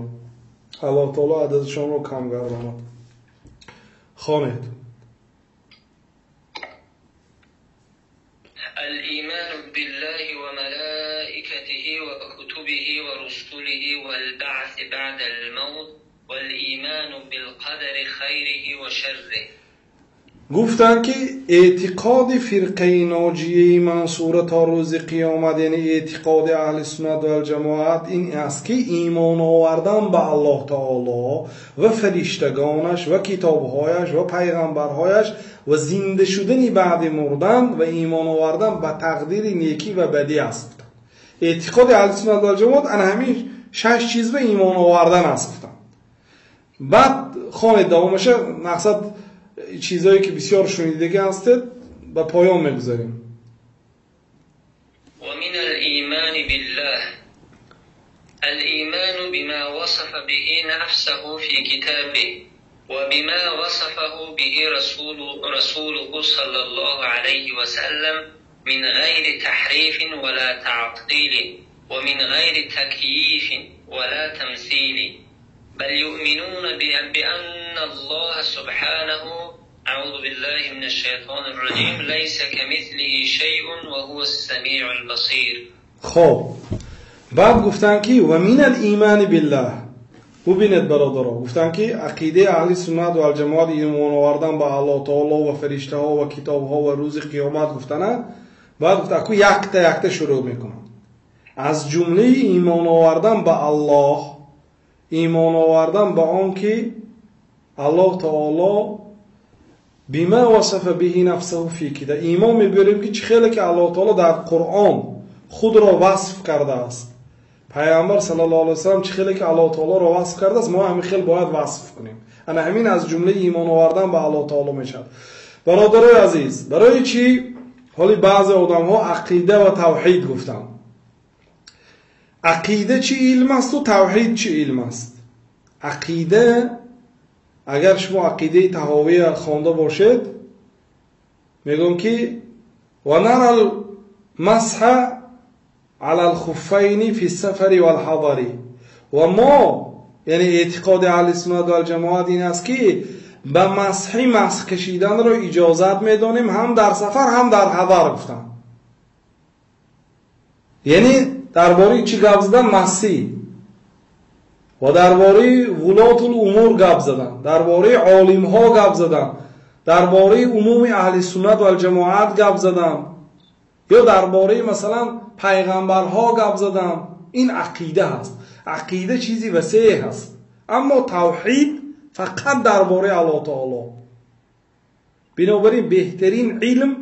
Аллоҳ таоло ададашонро кам гардонад. Хонед. الإيمان بالله وملائكته وكتبه ورسله والبعث بعد الموت والإيمان بالقدر خيره وشره. Гуфтанд, ки эътиқоди фирқаи ноҷияи мансура то рӯзи қиёмат, яъне эътиқоди аҳли суннат валҷамоат ин аст, ки имон овардан ба Аллоҳ таоло ва фариштагонаш ва китобҳояш ва пайғамбарҳояш ва зинда шудани баъди мурдан ва имон овардан ба тақдири некӣ ва бадӣ аст. Эътиқоди аҳли суннат валҷамоат ана ҳамин 6 чиз ба имон овардан аст, гуфтанд. Баъд хонед давомаша, мақсад чизҳое ки бисёр шунидагӣ ҳастед ба поён мегузарем. ومن الإيمان بالله الإيمان بما وصف به نفسه في كتابه وبما وصفه به رسوله صلى الله عليه وسلم من غير تحريف ولا تعطيل ومن غير تكييف ولا تمثيل بل يؤمنون بأن الله سبحانه أعوذ بالله من الشيطان الرجيم ليس كمثله شيء وهو السميع البصير. خب بعد گفتن که و من الایمان بالله. ببینید برادرها، گفتن که عقیده اهل سنت و الجماعت ایمان آوردن به الله تعالی و فرشته ها و کتاب ها و روز قیامت گفتن. بعد گفت اکو یکتا یکتا شروع میکنن. از جمله ایمان آوردن به الله، ایمان آوردن به آن که الله تعالی بما وصف به نفسه فی کتاب، ایمان میبریم که چه خیلی که الله تعالی در قرآن خود را وصف کرده است، پیامبر صلی الله علیه و سلم چه خیلی که الله تعالی را وصف کرده است، ما همین خیلی باید وصف کنیم. انا همین از جمله ایمان آوردن به الله تعالی میشد. برادرای عزیز، برای چی حالی بعضی آدم ها عقیده و توحید گفتن؟ عقیده چی علم است و توحید چی علم است؟ عقیده Агар шумо ақидаи Таҳовия хонда бошед, мегӯям ки ва нара ал-масҳа ала ал-хуффайни фи с-сафари вал-ҳадари. Ва мо, яъне эътиқоди аҳли суннат вал ҷамоат ин аст ки ба масҳи масҳ кашиданро иҷозат медонем ҳам дар сафар, ҳам дар ҳадар гуфтам. Яъне дар бораи чӣ гап задан? Масҳӣ. Ва дар бораи вулотул умур гап задан, дар бораи олимҳо гап задан, дар бораи умуми аҳли суннат вал ҷамоат гап задан, ё дар бораи масалан пайғамбарҳо гап задан. Ин ақида ҳаст. Ақида чизи васеъ ҳаст, аммо тавҳид фақат дар бораи Аллоҳ таоло. Бинобар ин беҳтарин илм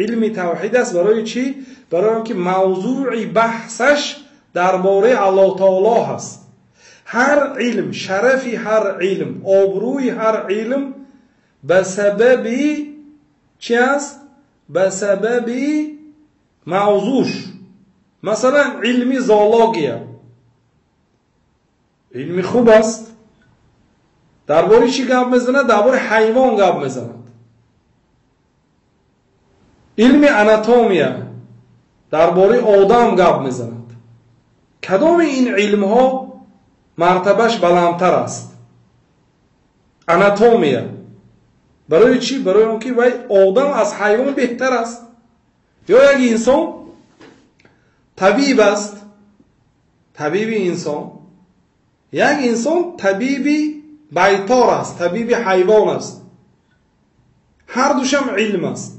илми тавҳид аст. Барои чӣ? Барои он ки мавзӯи баҳсаш дар бораи Аллоҳ таоло ҳаст. Ҳар илм, шарафи ҳар илм, обрӯи ҳар илм ба сабаби чӣ аст? Ба сабаби мавзӯш. Масалан, илми зоология илми хуб аст. Дар бораи чӣ гап мезанад? Дар бораи ҳайвон гап мезанад. Илми анатомия дар бораи одам гап мезанад. Кадоми ин илмҳо мартабаш баландтар аст? Анатомия. Барои чӣ? Барои он ки вай одам аз ҳайвон беҳтар аст. Ё як инсон табиб аст, табиби инсон. Як инсон табиби байтор аст, табиби ҳайвон аст. Ҳар душам илм аст.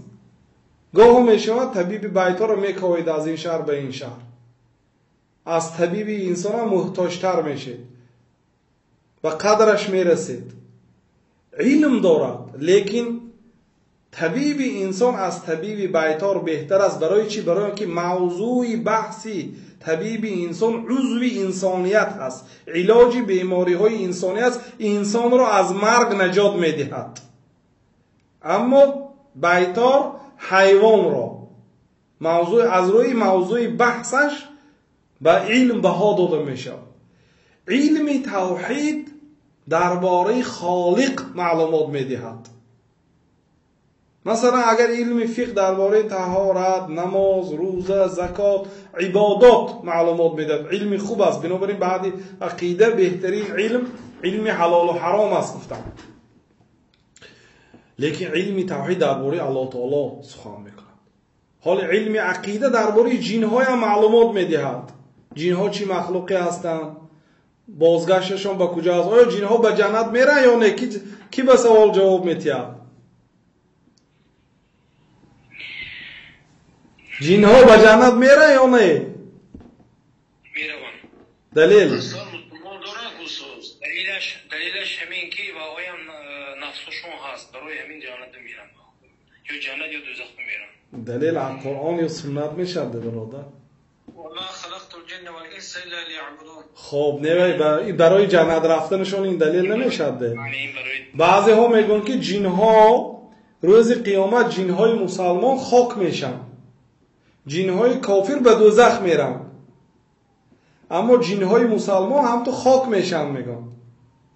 Гоҳо мешавад табиби байторро мековед аз ин шаҳр ба ин шаҳр, аз табиби инсонам муҳтоҷтар мешед, ба қадраш мерасед. Илм дорад, лекин табиби инсон аз табиби байтор беҳтар аст. Барои чӣ? Барои он ки мавзӯи баҳси табиби инсон узви инсоният аст, илоҷи бемориҳои инсонӣ аст, инсонро аз марг наҷот медиҳад. Аммо байтор ҳайвонро мавзӯи аз рӯи мавзӯи баҳсаш ба илм баҳо дода мешавад. Илми тавҳид дар бораи холиқ маълумот медиҳад. Масалан, агар илми фиқҳ дар бораи таҳорат, намоз, рӯза, закот, ибодот маълумот медиҳад, илми хуб аст. Бинобар ин баъди ақида беҳтарин илм илми ҳалолу ҳаром аст гуфтам. Лекин илми тавҳид дар бораи Аллоҳ таоло сухан мекунад. Ҳол илми ақида дар бораи ҷинҳоям маълумот медиҳад. Ҷинҳо чӣ махлуқе ҳастанд, бозгашташон ба куҷо аст, оё ҷинҳо ба ҷаннат мераванд ё не? Ки ба савол ҷавоб медиҳад? Ҷинҳо ба ҷаннат мераванд ё не? Мераванд. Далел? Далелаш ҳамин ки ва оям нафсушон ҳаст, барои ҳамин ҷаннат мераванд. Ё ҷаннат ё дӯзах мераванд. Далел аз Қуръон ё суннат мешавад, бародар? Хоб, не, барои ҷаннат рафтанашон ин далел намешавад. Баъзеҳо мегӯянд ки ҷинҳо рӯзи қиёмат ҷинҳои мусалмон хок мешаванд, ҷинҳои кофир ба дӯзах мераванд, аммо ҷинҳои мусалмон ҳам ту хок мешаванд. Мегӯянд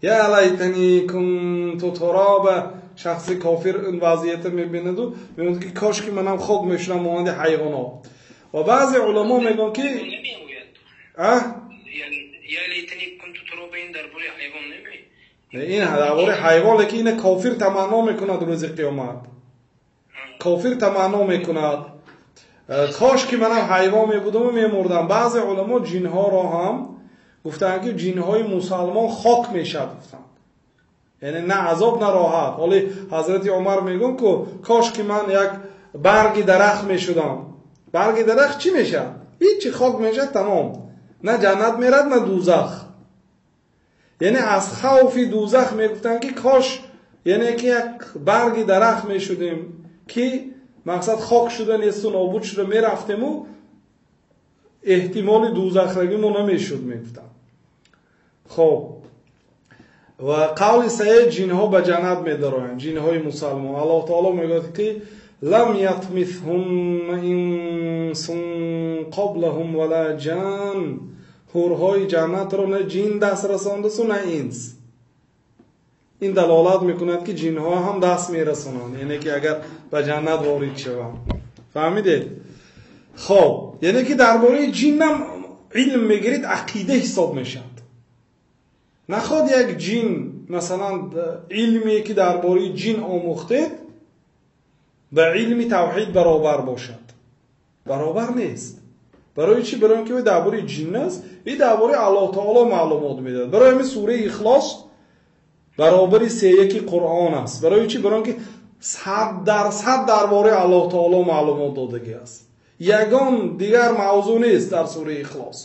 я лайтани кунту туроба. Шахси кофир ин вазъията мебинаду мегӯяд ки кош ки манам хок мешудам монанди ҳайвонот. Ва баъзе уламо мегӯянд ки ин дар бораи ҳайвон, лекин ина кофир таманно мекунад рӯзи қиёмат. Кофир таманно мекунад кош ки манам ҳайвон мебудаму мемурдам. Баъзе уламо ҷинҳоро ҳам гуфтанд ки ҷинҳои мусалмон хок мешавад гуфтанд, яъне на азоб на роҳат. Ҳоли ҳазрати Умар мегӯянд ку кош ки ман як барги дарахт мешудам. Барги дарахт чӣ мешавад? Ҳичи, хок мешавад, тамом. На ҷаннат мерад, на дӯзах. Яъне аз хавфи дӯзах мегуфтанд ки кош яъне ки як барги дарахт мешудем ки мақсад хок шуда несту нобуд шуда мерафтему эҳтимоли дӯзахравимо намешуд мегуфтанд. Хоб, ва қавли саҳеҳ ҷинҳо ба ҷаннат медароянд, ҷинҳои мусалмон. Аллоҳ таоло мегӯяд ки лам ятмисҳунна инсун қаблаҳум вала ҷан. Ҳурҳои ҷаннатро на ҷин даст расондасу на инс. Ин далолат мекунад, ки ҷинҳо ҳам даст мерасонанд, яъне ки агар ба ҷаннат ворид шаванд. Фаҳмидед? Хоб, яъне ки дар бораи ҷиннам илм мегиред, ақида ҳисоб мешавад. Наход як ҷин, масалан, илме ки дар бораи ҷин омӯхтед, ба илми тавҳид баробар бошад. Баробар нест. Барои чӣ? Барои он ки дар бораи ҷин аст и дар бораи Аллоҳ таоло маълумот медиҳад. Барои ҳамин сураи Ихлос баробари сеяки Қуръон аст. Барои чӣ? Барои он ки 100% дар бораи Аллоҳ таоло маълумот додагӣ аст. Ягон дигар мавзӯъ нест дар сураи Ихлос.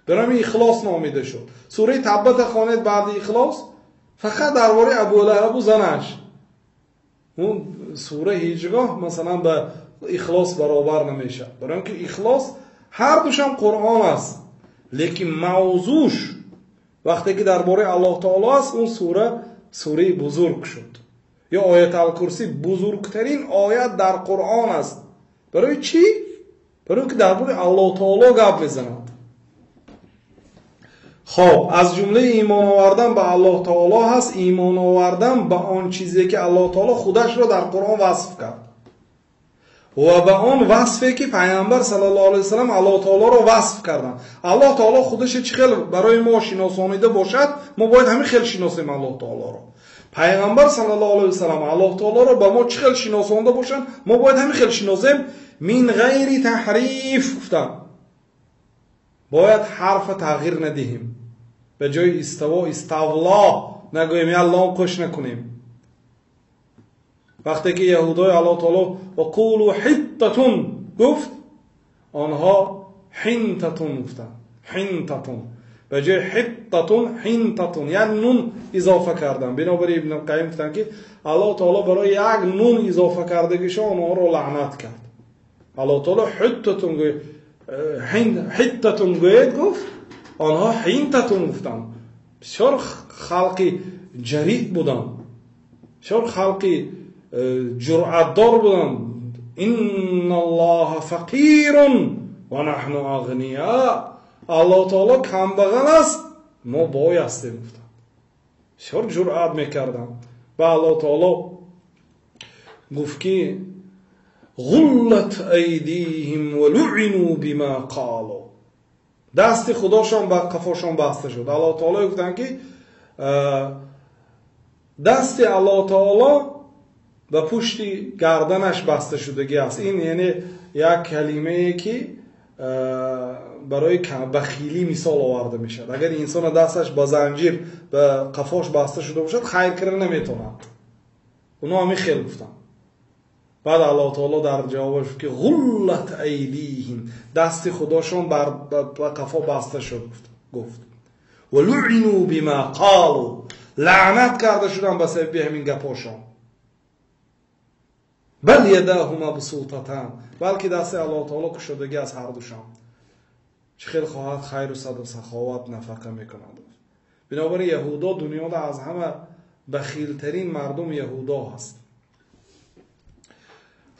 Барои ҳамин Ихлос номида шуд. Сураи Таббата хонед баъди Ихлос, фақат дар бораи Абулаҳабу занаш. Он сура ҳеҷ гоҳ масалан ба Ихлос баробар намешавад. Барои он ки Ихлос ҳар душам Қуръон аст, лекин мавзӯш вақте ки дар бораи Аллоҳ таоло аст, он сура сураи бузург шуд. Ё Оят-ал-Курсӣ бузургтарин оят дар Қуръон аст. Барои чӣ? Барои ки дар бораи Аллоҳ таоло гап мезанад. Хоб, аз ҷумлаи имон овардан ба Аллоҳ таоло ҳаст имон овардан ба он чизе ки Аллоҳ таоло худашро дар Қуръон васф кард ва ба он васфе ки Пайғамбар саллаллоҳу алайҳи васаллам Аллоҳ таолоро васф карданд. Аллоҳ таоло худаш чӣ хел барои мо шиносонида бошад, мо бояд ҳамин хел шиносем Аллоҳ таолоро. Пайғамбар саллаллоҳу алайҳи васаллам Аллоҳ таолоро ба мо чӣ хел шиносонда бошанд, мо бояд ҳамин хел шиносем. Мин ғайри таҳриф гуфтанд. Бояд ҳарфа тағйир надиҳем. Ба ҷои иставо иставло нагӯем, я лом қӯш накунем. Вақте ки яҳудои Аллоҳ таоло ва қулу ҳиттатун гуфт, онҳо ҳинтатун гуфтанд. Ҳинтатун. Ба ҷои ҳиттатун ҳинтатун, як нун изофа карданд. Бинобар ин Ибн Қайим гуфтанд, ки Аллоҳ таоло барои як нун изофа кардагишон онҳоро лаънат кард. Аллоҳ таоло ҳиттатун гӯяд, ҳиттатун гӯяд гуфт, онҳо ҳинтатун гуфтанд. Бисёр халқи ҷарӣ буданд, бисёр халқи ҷуръатдор буданд. Инналлоҳа фақирун ва наҳну ағния. Аллоҳ таоло камбағал аст, мо бой ҳастем гуфтанд. Бисёр ҷуръат мекарданд. Ва Аллоҳ таоло гуфт ки ғуллат айдиҳим ва луъинӯ бима қолу. Дасти худошон ба қафошон баста шуд. Аллоҳ таоло гуфтанд ки дасти Аллоҳ таоло ба пушти гарданаш баста шудагӣ аст. Ин яъне як калимае ки барои бахилӣ мисол оварда мешавад. Агар инсона дасташ ба занҷир ба қафош баста шуда бошад, хайр карда наметавонад. Оно ҳамин хел гуфтанд. Баъд Аллоҳ таоло дар ҷавобаш гуфт ки ғуллат айдиҳим, дасти худошон ба қафо баста шуд гуфт. Ва луъинӯ бима қолу, лаънат карда шуданд ба сабаби ҳамин гапошон. Бал ядаҳу мабсутатан, балки дасти Аллоҳ таоло кушодагӣ аз ҳар душон. Чӣ хел хоҳад хайру саду саховат нафақа мекунад. Бинобар ин яҳудо дунёда аз ҳама бахилтарин мардум яҳудо ҳаст.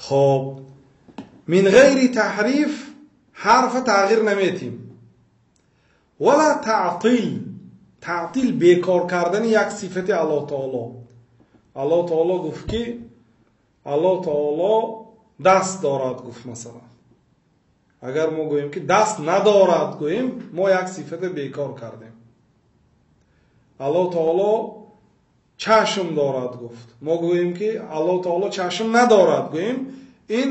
Хоб, мин ғайри таҳриф ҳарфа тағйир наметим. Вала таътил, таътил бекор кардани як сифати Аллоҳ таоло. Аллоҳ таоло гуфт ки Аллоҳ таоло даст дорад гуфт масалан. Агар мо гӯем ки даст надорад гӯем, мо як сифата бекор кардем. Аллоҳ таоло чашм дорад гуфт. Мо гӯем ки Аллоҳ таоло чашм надорад гӯем, ин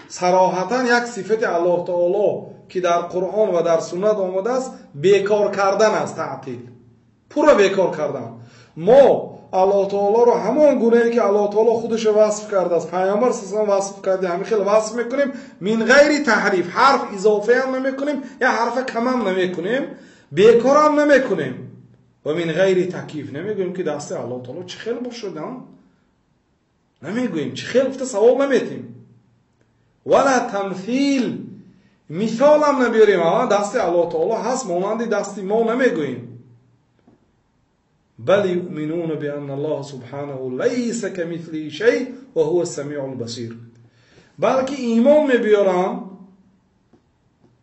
сароҳатан як сифати Аллоҳ таоло ки дар Қуръон ва дар суннат омадааст, бекор кардан аст, таътил. Пурра бекор кардан. Мо Аллоҳ таолоро ҳамон гунае ки Аллоҳ таоло худашро васф кардааст, Пайғамбар саллаллоҳу алайҳи васаллам васф карда, ҳамин хел васф мекунем, мин ғайри таҳриф, ҳарф изофаам намекунем, я ҳарфа камам намекунем, бекорам намекунем. Ва мин ғайри таклиф намегӯем ки дасти Аллоҳ таоло чӣ хел бошад, намегӯем, чӣ хел гуфта савол наметем. Вала тамсил, мисолам набиёрем, ама дасти Аллоҳ таоло ҳаст монанди дасти мо намегӯем. Бал юъминуна бианна Аллоҳа субҳанаҳу лайса камислиҳи шай ва ҳува ас-самиъул басир. Балки имон мебиёрам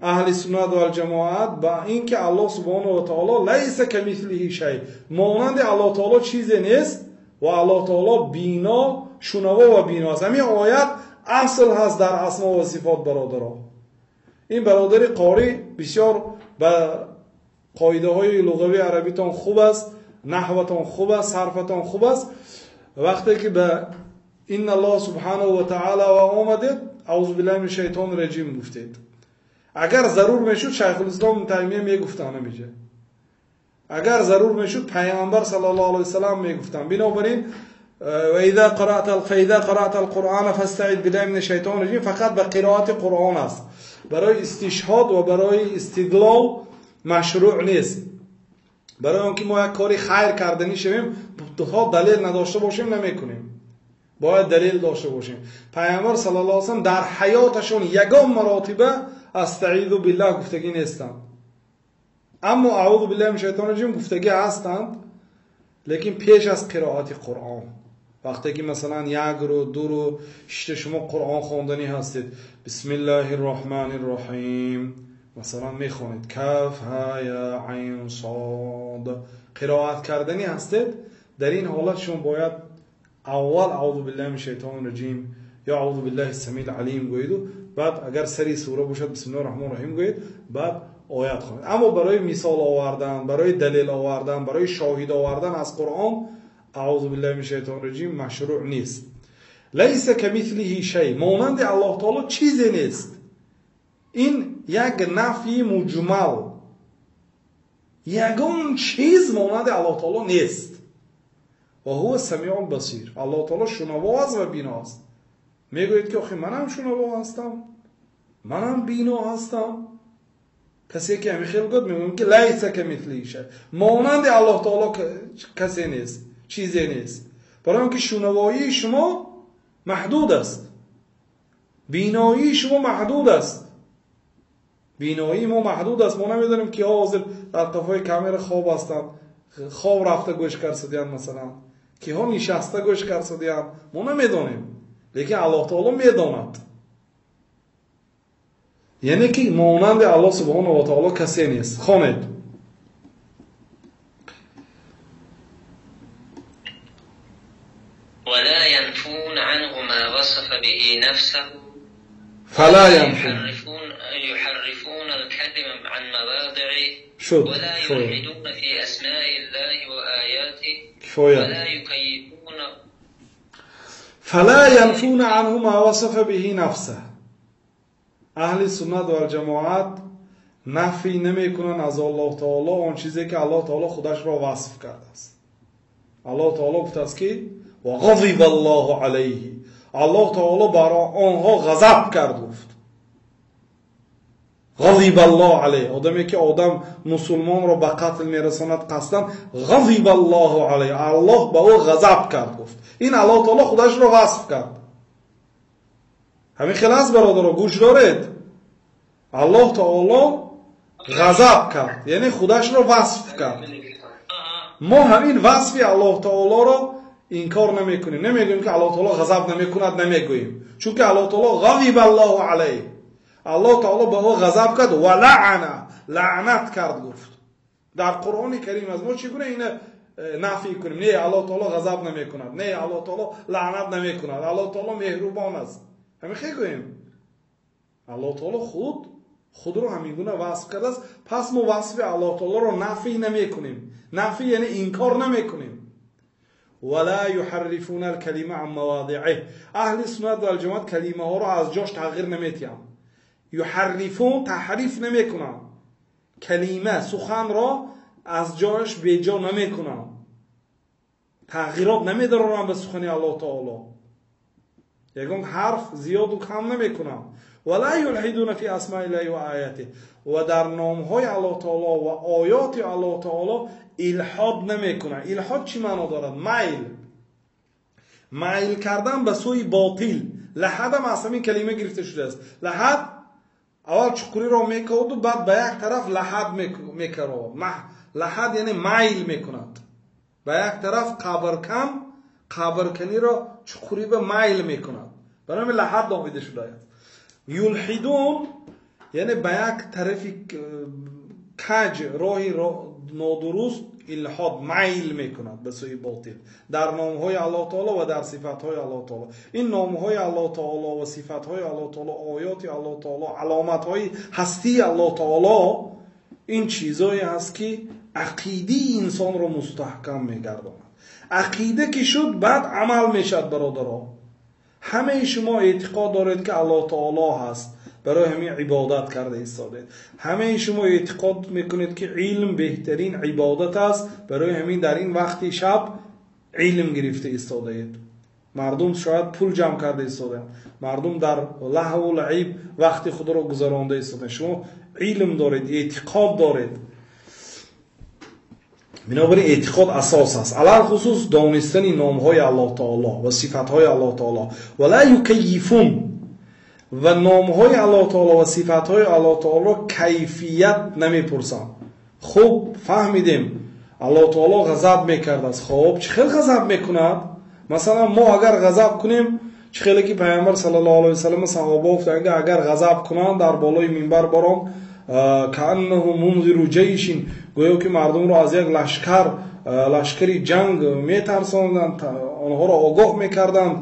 аҳли суннат вал ҷамоат ба ин ки Аллоҳ субҳанаҳу ва таоло лайса камислиҳи шай, монанди Аллоҳ таоло чизе нест Ва Аллоҳ таоло бино, шунаво ва бино аст. Ҳамин оят асл ҳаст дар асмо ва сифот, бародаро. Ин бародари қорӣ бисёр ба қоидаҳои луғавии арабитон хуб аст, наҳватон хуб аст, сарфатон хуб аст. Вақте ки ба инна Аллоҳ субҳанаҳу ва таъоло ва омадед, аузу биллаҳи минаш шайтони раҷим гуфтед. Агар зарур мешуд, Шайхулислом ибн Таймия мегуфтанд ҳамиҷа. Агар зарур мешуд, Пайғамбар саллаллоҳу алайҳи васаллам мегуфтанд. Бинобар ин ва иза қараъта ал-Қуръона фастаъиз биллаҳи минаш шайтони раҷим фақат ба қироати Қуръон аст. Барои истишҳод ва барои истидлол машрӯъ нест. Барои он ки мо як кори хайр карданӣ шавем, то далел надошта бошем намекунем. Бояд далел дошта бошем. Пайғамбар саллаллоҳу алайҳи васаллам дар ҳаёташон ягон маротиба астаъизу биллаҳ гуфтагӣ нестанд. Аммо аузу биллаҳи минаш шайтони раҷим гуфтагӣ ҳастанд, лекин пеш аз қироати Қуръон. Вақте ки масалан як рӯ, ду рӯ шишта шумо Қуръон хонданӣ ҳастед, бисмиллаҳир роҳманир роҳим масалан мехонед, каф ҳа я айн сод қироат карданӣ ҳастед, дар ин ҳолат шумо бояд аввал аузу биллаҳи минаш шайтони раҷим ё аузу биллаҳи самиил алим гӯеду, баъд агар сари сура бошад бисмиллаҳир роҳманир роҳим гӯед, баъд оят хонед. Аммо барои мисол овардан, барои далел овардан, барои шоҳид овардан аз Қуръон аузу биллаҳи минаш шайтони раҷим машрӯъ нест. Лайса камислиҳи шай, монанди Аллоҳ таоло чизе нест. Ин як нафи муҷмал, ягон чиз монанди Аллоҳ таоло нест. Ва ҳува самиул басир, Аллоҳ таоло шунаво аст ва бино аст. Мегӯед ки охи манам шунаво ҳастам, манам бино ҳастам. Касе ки ҳамин хел гуфт, мегӯем ки лайса камислиҳи шай, монанди Аллоҳ таоло касе нест, чизе нест. Барои он ки шунавоии шумо маҳдуд аст, биноии шумо маҳдуд аст, биноии мо маҳдуд аст. Мо намедонем киҳо ҳозир дар қафои камера хоб ҳастанд, хоб рафта гӯш карсадиянд, масалан киҳо нишаста гӯш карсадиянд, мо намедонем, лекин Аллоҳ таоло медонад. Яъне ки монанди Аллоҳ субҳонаҳу ва таоло касе нест. Хонед. ولا ينفون عنه ما وصف به نفسه فلا ينفون يحرفون الكلم عن مواضعه ولا يلحدون في أسماء الله وآياته ولا يكيفون فلا ينفون عنه ما وصف به نفسه. اهل سنت و الجماعت نفی نمیکنن از الله تعالی آن چیزی که الله تعالی خودش را وصف کرده است. الله تعالی گفته است که و غضب الله علیه، الله تعالی بر آنها غضب کرد. گفت غضب الله علیه، آدمی که آدم مسلمان را به قتل میرساند قصدا، غضب الله علیه، الله به او غضب کرد. گفت این الله تعالی خودش را وصف کرد. همین خلاص برادرها گوش دارید، الله تعالی غضب کرد یعنی خودش را وصف کرد. ما همین وصف الله تعالی را انکار نمیکنیم، نمیگوییم که الله تعالی غضب نمیکند، نمیگوییم، چون که الله تعالی غضب الله علیه، الله تعالی به او غضب کرد و لعنه، لعنت کرد. گفت در قرآن کریم از ما چگونه اینه نفی کنیم؟ نه الله تعالی غضب نمیکند، نه الله تعالی لعنت نمیکند، الله تعالی مهربان است. همین خیلی گوییم الله تعالی خود رو همین گونه وصف کرده است. پس ما وصف الله تعالی رو نفی نمیکنیم، نفی یعنی انکار نمیکنیم. ولا يحرفون الكلمه عن مواضعه، اهل سنت و الجماعت کلمه ها رو از جاش تغییر نمیتیم. یحرفون تحریف نمیکنن، کلمه سخن را از جاش بیجا نمیکنن، تغییرات نمیدارن به سخن الله تعالی، یگان حرف زیاد و کم نمیکنن. ولا یلحدون فی اسماء الله و آیاته، و در نامهای الله تعالی و آیات الله تعالی الحاد نمیکنن. الحاد چی معنا دارد؟ میل، میل کردن به سوی باطل. لحد هم از همین کلمه گرفته شده است. لحد اول چقوری را میکرد و بعد به یک طرف لحد میکرد. لحد یعنی میل میکند به یک طرف، قبرکن، قبرکنی را چقوری به میل میکند، برای همین لحد نامیده شده است. یلحدون یعنی به یک طرف کج، راهی нодуруст илҳод майл мекунад ба сӯи ботил дар номҳои Аллоҳ таоло ва дар сифатҳои Аллоҳ таоло. Ин номҳои Аллоҳ таоло ва сифатҳои Аллоҳ таоло, оёти Аллоҳ таоло, аломатҳои ҳастии Аллоҳ таоло, ин чизое аст ки ақидаи инсонро мустаҳкам мегардонад. Ақида ки шуд, баъд амал мешавад. Бародаро, ҳамаи шумо эътиқод доред ки Аллоҳ таоло ҳаст, барои ҳамин ибодат карда истодед. Ҳамаи шумо эътиқод мекунед ки илм беҳтарин ибодат аст, барои ҳамин дар ин вақти шаб илм гирифта истодаед. Мардум шояд пул ҷамъ карда истодаанд, мардум дар лаҳву лаиб вақти худро гузаронда истодаанд. Шумо илм доред, эътиқод доред. Бинобар ин эътиқод асос аст, алалхусус донистани номҳои Аллоҳ таоло ва сифатҳои Аллоҳ таоло. Ва ла юкайифун, ва номҳои Аллоҳ таоло ва сифатҳои Аллоҳ таоло кайфият намепурсанд. Хуб фаҳмидем, Аллоҳ таоло ғазаб мекардааст. Хоб, чӣ хел ғазаб мекунад? Масалан, мо агар ғазаб кунем, чӣ хеле ки Пайғамбар саллаллоҳу алайҳи васаллам саҳоба гуфтанд, агар ғазаб кунанд дар болои минбар баром, кааннаҳу мунзиру ҷайшин, гӯё ки мардумро аз як лашкари ҷанг метарсонданд, онҳоро огоҳ мекарданд.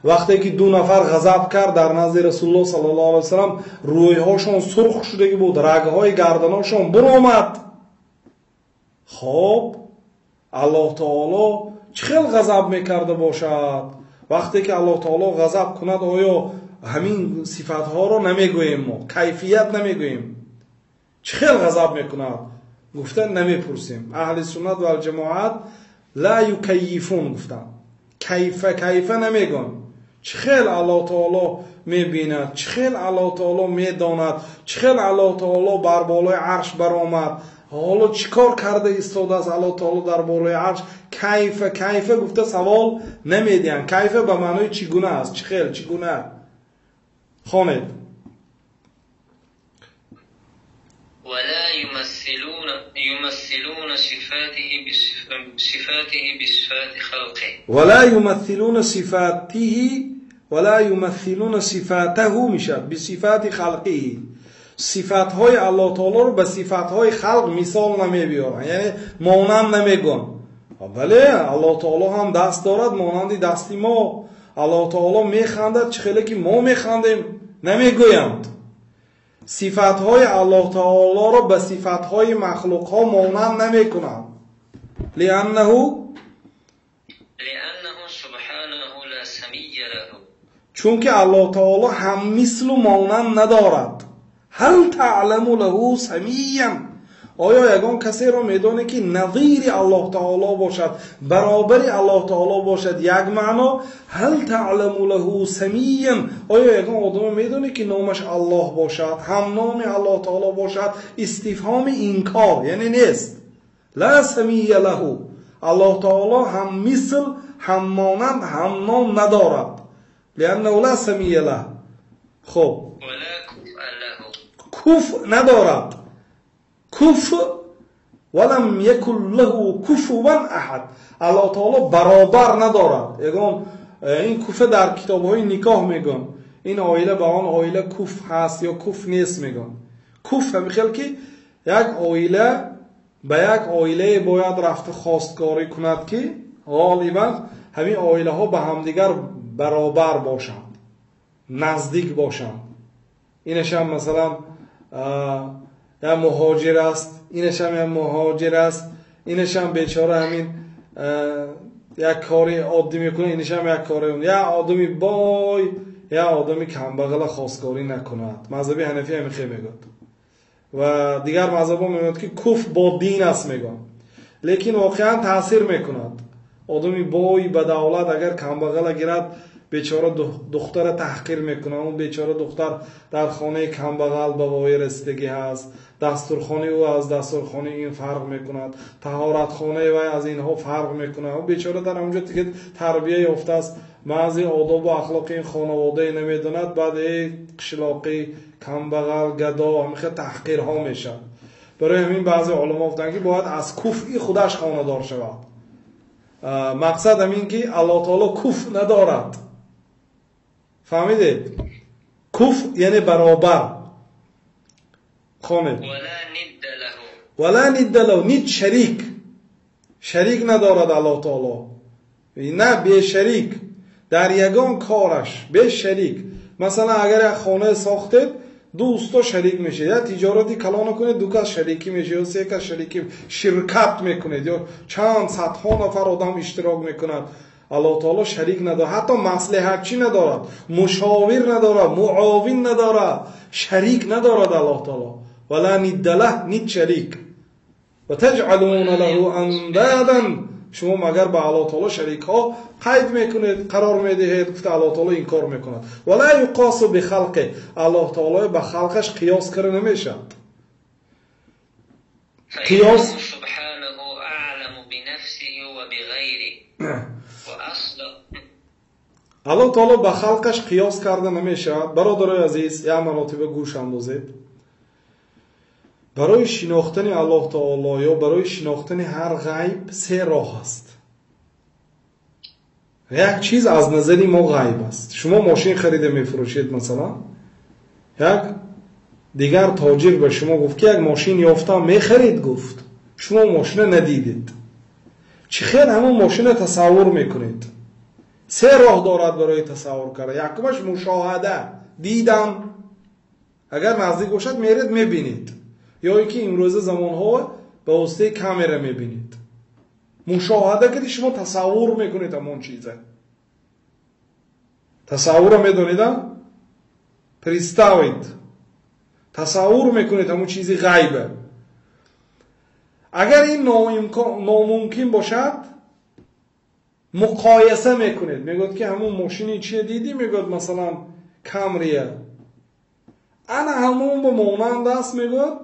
Вақте ки ду нафар ғазаб кард дар назди Расулуллоҳ саллаллоҳу алайҳи васаллам, рӯйҳошон сурх шудагӣ буд, рагҳои гарданошон буромад. Хоб, Аллоҳ таоло чӣ хел ғазаб мекарда бошад? Вақте ки Аллоҳ таоло ғазаб кунад, оё ҳамин сифатҳоро намегӯем мо, кайфият намегӯем? Чӣ хел ғазаб мекунад гуфта намепурсем. Аҳли суннат вал ҷамоат ла юкайифун гуфтанд, кайфа кайфа намегӯянд. Чӣ хел Аллоҳ таоло мебинад, чӣ хел Аллоҳ таоло медонад, чӣ хел Аллоҳ таоло бар болои арш баромад, ҳоло чӣ кор карда истодааст Аллоҳ таоло дар болои арш, кайфа кайфа гуфта савол намедиҳанд. Кайфа ба маънои чӣ гуна аст, чӣ хел, чӣ гуна. Хонед. ولا يمثلون صفاته بصفات خلقه. ولا يمثلون صفاته، ولا يمثلون صفاته میشد بصفات خلقه. صفاتهای الله تعالی رو به صفاتهای خلق مثال نمیبیارن، یعنی مانند نمیگن. بله، الله تعالی هم دست دارد مانند دستی ما. الله تعالی میخندد چه خیلی که ما میخندیم نمیگویند. صفاتهای الله تعالی را به صفاتهای مخلوق ها مانند نمیکنند. لانه سبحانه لا سمی له، چون که الله تعالی هم مثل و مانند ندارد. هل تعلم له سمیا، آیا یگان کسی را میدانه که نظیر الله تعالی باشد، برابر الله تعالی باشد؟ یک معنا. هل تعلم له سمیا، آیا یگان آدم میدانه که نامش الله باشد، هم نام الله تعالی باشد؟ استفهام انکار، یعنی نیست. لا سمی له، الله تعالی هم مثل، هم مانند، هم نام ندارد. لانه لا سمی له. خب، کف ندارد. کف ولم یکن له کفوا احد، الله تعالی برابر ندارد. یگان این کفه در کتاب‌های نکاح میگن این آیله به آن آیله کف هست یا کف نیست میگن. کف هم خیلی که یک آیله به یک آیله باید رفته خواستگاری کند که غالبا همین آیله ها به همدیگر برابر باشند، نزدیک باشند. اینش هم مثلا یا مهاجر است، اینش هم یا مهاجر است، اینش هم بیچاره همین یک کاری عادی میکنه، اینش هم یک کاری. یا آدمی بای یا آدمی کمبغل خواستگاری نکند. مذهبی حنفی همین خیلی میگوید و دیگر مذهب ها میگوید که کف با دین است میگن، لیکن واقعا تاثیر میکند. آدمی بای به دولت اگر کمبغل گیرد، بیچاره دختر تحقیر میکنه. اون بیچاره دختر در خانه کمبغل به وای رسیدگی هست، دستورخانه او از دستورخانه این فرق میکند، طهارت خانه وی از اینها فرق میکنه. اون بیچاره در اونجا دیگه تربیه یافته است، بعضی آداب و اخلاق این خانواده نمیدوند، بعد ای قشلاقی کمبغل گدا همین خیلی تحقیرها میشه. برای همین بعضی علما گفتند که باید از کفی خودش خانه‌دار شود. مقصد همین که الله تعالی کف ندارد. فهمیدید؟ کف یعنی برابر. خانه ولا ند له، Ва ла нидда лаҳу, нид шарик, шарик надорад Аллоҳ таоло, на бешарик дар ягон кораш, бешарик. Масалан, агар як хона сохтед, ду усто шарик мешавед, я тиҷорати калона кунед, ду кас шарикӣ мешавед, ё се кас шарикӣ ширкат мекунед, ё чанд садҳо нафар одам иштирок мекунад. Аллоҳ таоло шарик надорад, ҳатто маслиҳатчӣ надорад, мушовир надорад, муовин надорад, шарик надорад Аллоҳ таоло. Ва ла нидда лаҳ, нид шарик. Ва таҷъалуна лаҳу андадан, шумо магар ба Аллоҳ таоло шарикҳо қайд мекунед, қарор медиҳед, гуфта Аллоҳ таоло инкор мекунад. Ва ла юқосу бихалқи, Аллоҳ таоло ба халқаш қиёс карда намешавад. Қиёс Аллоҳ таоло ба халқаш қиёс карда намешавад. Бародарои азиз, як маротиба гӯш андозед. Барои шинохтани Аллоҳ таоло ё барои шинохтани ҳар ғайб се роҳ аст. Як чиз аз назари мо ғайб аст. Шумо мошин харида мефурӯшед, масалан, як дигар тоҷир ба шумо гуфт, ки як мошин ёфтам, мехарид, гуфт. Шумо мошина надидед. Чӣ хел ҳамон мошина тасаввур мекунед? Се роҳ дорад барои тасаввур кардан. Якумаш мушоҳада, дидан. Агар наздик бошад, меред мебинед. Ё ин ки имрӯза замонҳо ба воситаи камера мебинед. Мушоҳада кардӣ, шумо тасаввур мекунед ҳамон чиза. Тасаввурро медонедам? Представить. Тасаввур мекунед ҳамон чизи ғайба. Агар ин номумкин бошад, муқояса мекунед. Мегӯяд, ки ҳамон мошини чие дидӣ? Мегӯяд, масалан, Камрия. Ана ҳамон ба монанд аст, мегӯяд,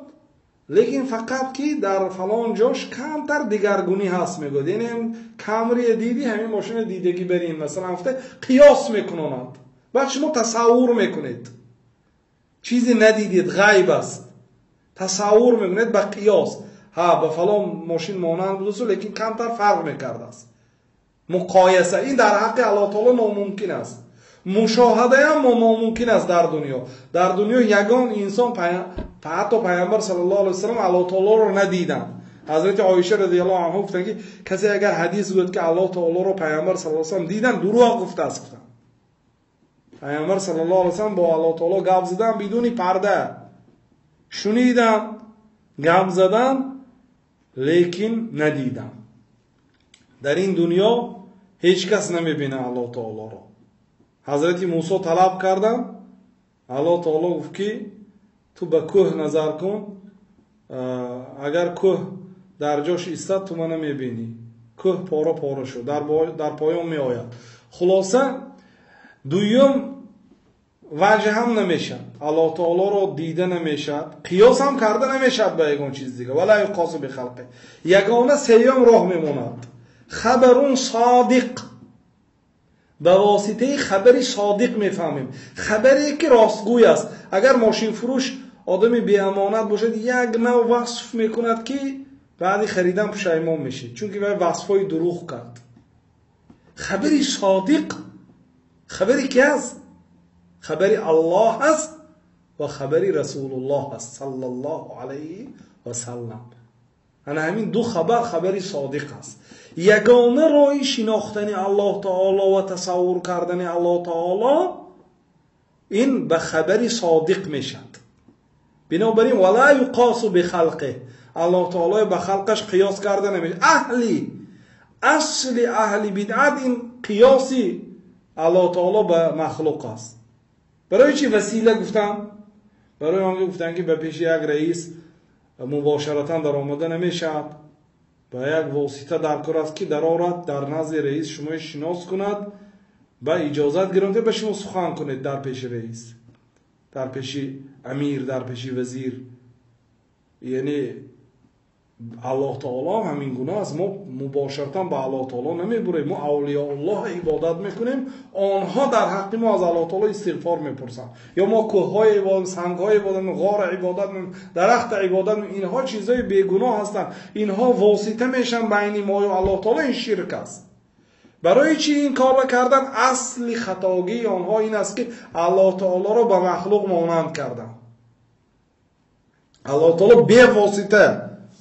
лекин фақат ки дар фалон ҷош камтар дигаргунӣ ҳаст, мегӯяд. Яъне Камрия дидӣ, ҳамин мошина дидагӣ барин, масалан, гуфта қиёс мекунонад. Баъд шумо тасаввур мекунед. Чизе надидед, ғайб аст. Тасаввур мекунед ба қиёс. Ҳа, ба фалон мошин монанд будасу, лекин камтар фарқ мекардааст. Муқояса ин дар ҳаққи Аллоҳ таоло номумкин аст. Мушоҳадаам номумкин аст дар дунё. Дар дунё ягон инсон, ҳатто Пайғамбар саллаллоҳу алайҳи васаллам Аллоҳ таолоро надиданд. Ҳазрати Оиша радиаллоҳу анҳу гуфтанд, ки касе агар ҳадис гӯяд, ки Аллоҳ таолоро Пайғамбар саллаллоҳу алайҳи васаллам диданд, дурӯғ гуфтааст, гуфтанд. Пайғамбар саллаллоҳу алайҳи васаллам бо Аллоҳ таоло гап задан бидуни парда, шунидам, гап задан, лекин надидам. Дар ин дунё ҳеҷ кас намебинад Аллоҳ таолоро. Ҳазрати Мусо талаб кардам, Аллоҳ таоло гуфт, ки ту ба кӯҳ назар кун, агар кӯҳ дар ҷош истад, ту мана мебинӣ. Кӯҳ пора пора шуд, дар поён меояд. Хулоса, дуюм ваҷҳ ҳам намешавад, Аллоҳ таолоро дида намешавад, қиёс ҳам карда намешавад ба ягон чиз дига. Ва ла юқосу бихалқи. Ягона сеюм роҳ мемонад. Хабарун содиқ. Ба воситаи хабари содиқ мефаҳмем. Хабаре ки ростгӯй аст. Агар мошинфурӯш одами беамонат бошад, як нав васф мекунад, ки баъди харидан пушаймон мешид, чунки вай васфҳои дурӯғ кард. Хабари содиқ хабари ки аст? Хабари Аллоҳ аст ва хабари Расулуллоҳ аст саллаллоҳу алайҳи васаллам. Ана ҳамин ду хабар хабари содиқ аст. Ягона роҳи шинохтани Аллоҳ таоло ва тасаввур кардани Аллоҳ таоло ин ба хабари содиқ мешавад. Бинобар ин ва ла юқосу бихалқи, Аллоҳ таоло ба халқаш қиёс карда намешавад. Асли аҳли бидъат ин қиёси Аллоҳ таоло ба махлуқ аст. Барои чӣ васила гуфтам? Барои он ки гуфтанд, ки ба пеши як раис мубошаратан даромада намешавад, ба як восита даркор аст, ки дарорад, дар назди раис шумои шинос кунад, ба иҷозат гирифта ба шумо сухан кунед дар пеши раис, дар пеши амир, дар пеши вазир. Яъне Аллоҳ таоло ҳамин гуна аст. Мо мубошаратан ба Аллоҳ таоло намебурем, мо авлиёуллоҳ ибодат мекунем, онҳо дар ҳаққи мо аз Аллоҳ таоло истиғфор мепурсанд. Ё мо кӯҳҳои ибодат, сангҳои ибодат, ғор ибодат, дарахт ибодат, инҳо чизҳои бегуноҳ ҳастанд. Инҳо восита мешаванд байни мо ва Аллоҳ таоло. Ин ширк аст. Барои чӣ ин корро кардан? Асли хатогии онҳо ин аст, ки Аллоҳ таолоро ба махлуқ монанд карданд. Аллоҳ таоло бевосита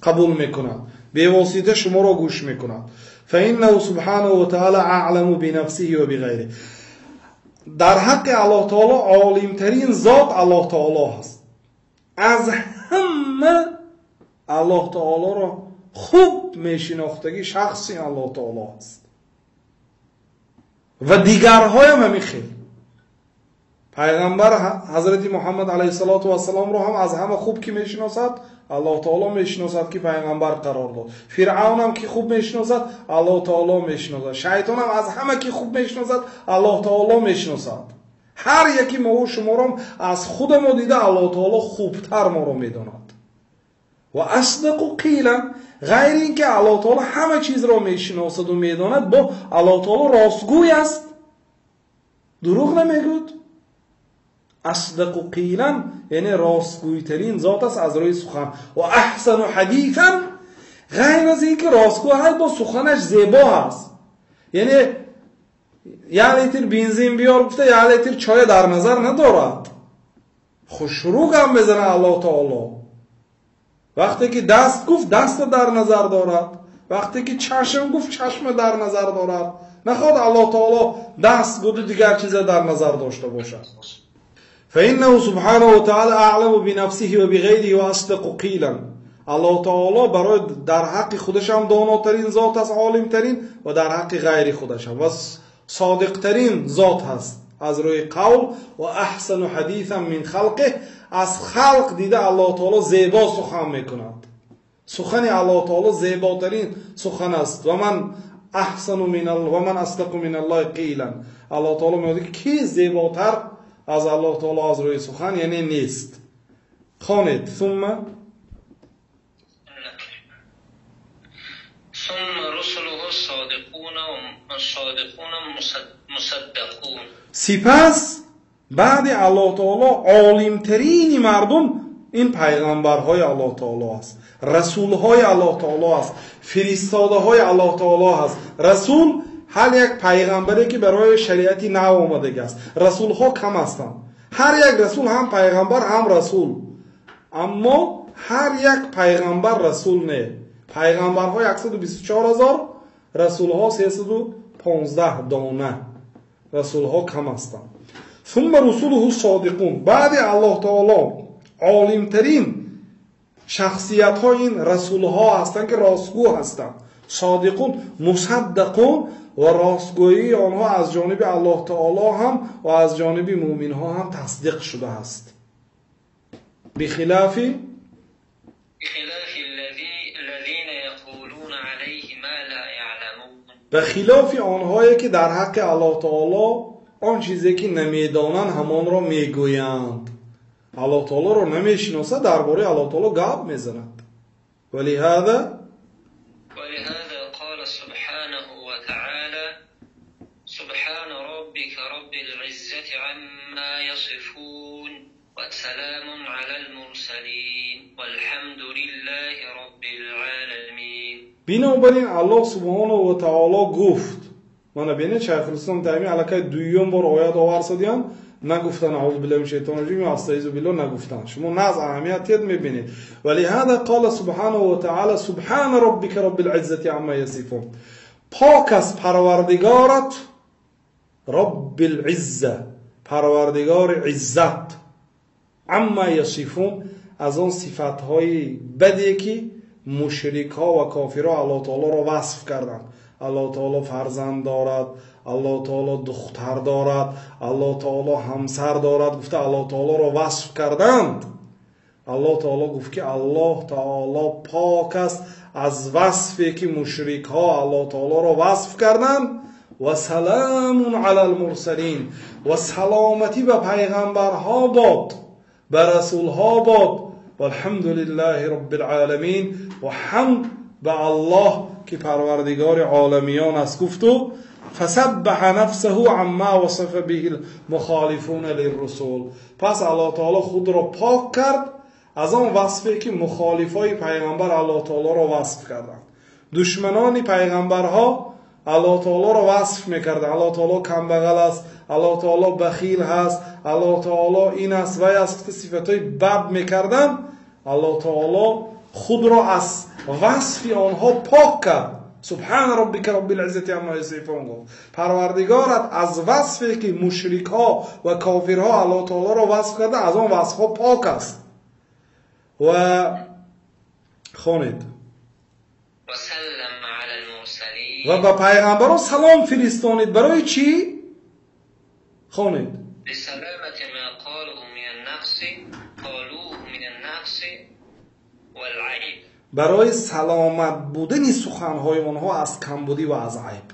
қабул мекунад, бевосита шуморо гӯш мекунад. فإنه سبحانه وتعالى أعلم بنفسه وبغيره. Дар ҳаққи Аллоҳ таоло олимтарин зот Аллоҳ таоло ҳаст. Аз ҳама Аллоҳ таолоро хуб мешинохтагӣ шахси Аллоҳ таоло аст ва дигарҳоям ҳамин хел. Пайғамбар ҳазрати Муҳаммад алайҳиссалоту вассаломро ҳам аз ҳама хуб ки мешиносад, Аллоҳ таоло мешиносад, ки пайғамбар қарор дод. Фиръавнам ки хуб мешиносад, Аллоҳ таоло мешиносад. Шайтонам аз ҳама ки хуб мешиносад, Аллоҳ таоло мешиносад. Ҳар яки мову шуморо аз худамо дида Аллоҳ таоло хубтар моро медонад. Ва асдақу қилан, ғайри ин ки Аллоҳ таоло ҳама чизро мешиносаду медонад, бо Аллоҳ таоло ростгӯй аст, дурӯғ намегӯяд. Асдақу қилан яъне ростгӯйтарин зот аст аз рӯи сухан. Ва аҳсану ҳадисан, ғайр аз ин ки ростгӯй ҳаст, бо суханаш зебо ҳаст. Яъне як литр бензин биёр гуфта як литр чоя дар назар надорад, хушрӯ гап мезанад Аллоҳ таоло. Вақте ки даст гуфт, даста дар назар дорад. Вақте ки чашм гуфт, чашма дар назар дорад. Нахоҳад Аллоҳ таоло даст гуду дигар чиза дар назар дошта бошад. فإنه سبحانه وتعالى أعلم بنفسه وبغيره وأصدق قيلا. Аллоҳ таоло барои дар ҳаққи худашам донотарин зот аст, олимтарин, ва дар ҳаққи ғайри худашам ва содиқтарин зот ҳаст аз рӯи қавл. Ва аҳсану ҳадисан мин халқиҳ, аз халқ дида Аллоҳ таоло зебо сухан мекунад. Сухани Аллоҳ таоло зеботарин сухан аст. Ва ман аҳсану ва ман асдақу миналлоҳи қилан. Аллоҳ таоло мегӯяд ки зеботар аз Аллоҳ таоло аз рӯи сухан яъне нест. Хонед. Сумма сипас баъди Аллоҳ таоло олимтарини мардум ин пайғамбарҳои Аллоҳ таоло аст, расулҳои Аллоҳ таоло аст, фиристодаҳои Аллоҳ таоло аст. Расул ҳар як пайғамбаре ки барои шариати нав омадагӣ аст. Расулҳо кам ҳастанд. Ҳар як расул ҳам пайғамбар ҳам расул, аммо ҳар як пайғамбар расул не. Пайғамбарҳо 124 000, расулҳо 315 дона. Расулҳо кам ҳастанд. Сумма русулуҳу содиқун. Баъди Аллоҳ таоло олимтарин шахсиятҳо ин расулҳо ҳастанд ки ростгӯ ҳастанд. Содиқун, мусаддақун, ва ростгӯии онҳо аз ҷониби Аллоҳ таоло ҳам ва аз ҷониби мӯминҳо ҳам тасдиқ шудааст. Бихилофи ба хилофи онҳое ки дар ҳаққи Аллоҳ таоло он чизе ки намедонанд ҳамонро мегӯянд. Аллоҳ таолоро намешиносад, дар бораи Аллоҳ таоло гап мезанад. Валиҳаза قال سبحانه وتعالى سبحان ربك رب العزة عما يصفون وسلام على المرسلين والحمد لله رب العالمين. Бинобар ин Аллоҳ субҳонаҳу ва таоло гуфт, мана бинед, Шайхулислом Таймия аллакай дуюм бор оят оварсадиям, нагуфтан аъузу биллаҳи минаш шайтони раҷим ё астаизу биллоҳ нагуфтан. Шумо наз аҳамият тед мебинед. Валиҳаза қала субҳонаҳу ва таъала субҳана роббика роббил иззати амма ясифун. Пок аст Парвардигорат, роббил изза, Парвардигори иззат, амма ясифун, аз он сифатҳои баде ки мушрикҳо ва кофирҳо Аллоҳ таолоро васф карданд. Аллоҳ таоло фарзанд дорад, Аллоҳ таоло духтар дорад, Аллоҳ таоло ҳамсар дорад гуфта Аллоҳ таолоро васф карданд. Аллоҳ таоло гуфт ки Аллоҳ таоло пок аст аз васфе ки мушрикҳо Аллоҳ таолоро васф карданд. Ва саламун алал мурсалин, ва саломатӣ ба пайғамбарҳо бод, ба расулҳо бод. Валҳамду лиллаҳи роббил оламин, ва ҳамд ба Аллоҳ ки парвардигори оламиён аст. Гуфту фасаббаҳа нафсаҳу амма васафа биҳил мухолифуна лиррусул. Пас Аллоҳ таоло худро пок кард аз он васфе ки мухолифои пайғамбар Аллоҳ таолоро васф карданд. Душманони пайғамбарҳо Аллоҳ таолоро васф мекарданд. Аллоҳ таоло камбағал аст, Аллоҳ таоло бахил ҳаст, Аллоҳ таоло ин аст, вай аст, сифатҳои бад мекарданд. Аллоҳ таоло худро аз васфи онҳо пок кард. Субҳана роббика роббил иззати амма ясифун гуфт. Парвардигорат аз васфе ки мушрикҳо ва кофирҳо Аллоҳ таолоро васф карда, аз он васфҳо пок аст. Ва хонед. Ва ба пайғамбарон салом фиристонид. Барои чӣ? Хонед. Барои саломат будани суханҳои онҳо аз камбудӣ ва аз айб.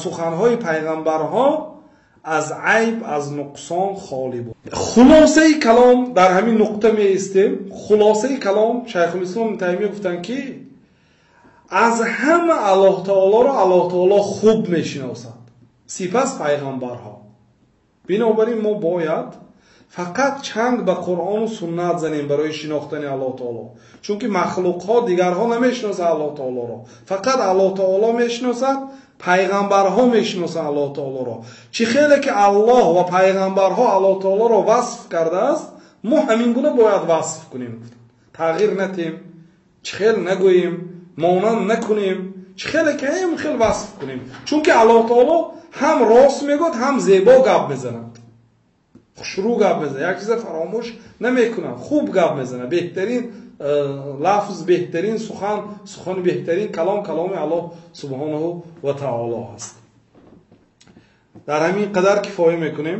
Суханҳои пайғамбарҳо аз айб, аз нуқсон холӣ буд. Хулосаи калом дар ҳамин нуқта меистем. Хулосаи калом Шайхулислом ибн Таймия гуфтанд, ки аз ҳама Аллоҳ таолоро Аллоҳ таоло хуб мешиносад, сипас пайғамбарҳо. Бинобар ин мо бояд фақат чанг ба Қуръону суннат занем барои шинохтани Аллоҳ таоло, чунки махлуқҳо дигарҳо намешиносад Аллоҳ таолоро, фақат Аллоҳ таоло мешиносад, пайғамбарҳо мешиносанд Аллоҳ таолоро. Чӣ хеле ки Аллоҳ ва пайғамбарҳо Аллоҳ таолоро васф кардааст, мо ҳамин гуна бояд васф кунем. Тағйир натем, чӣ хел нагӯем, монанд накунем, чӣ хеле ки ҳам хел васф кунем, чунки Аллоҳ таоло ҳам рост мегӯяд, ҳам зебо гап мезанад, хушрӯ гап мезанад, як чиза фаромӯш намекунад, хуб гап мезанад. Беҳтарин лафз, беҳтарин сухан, сухани беҳтарин калом каломи Аллоҳ субҳонаҳу ва таоло аст. Дар ҳамин қадар кифоя мекунем.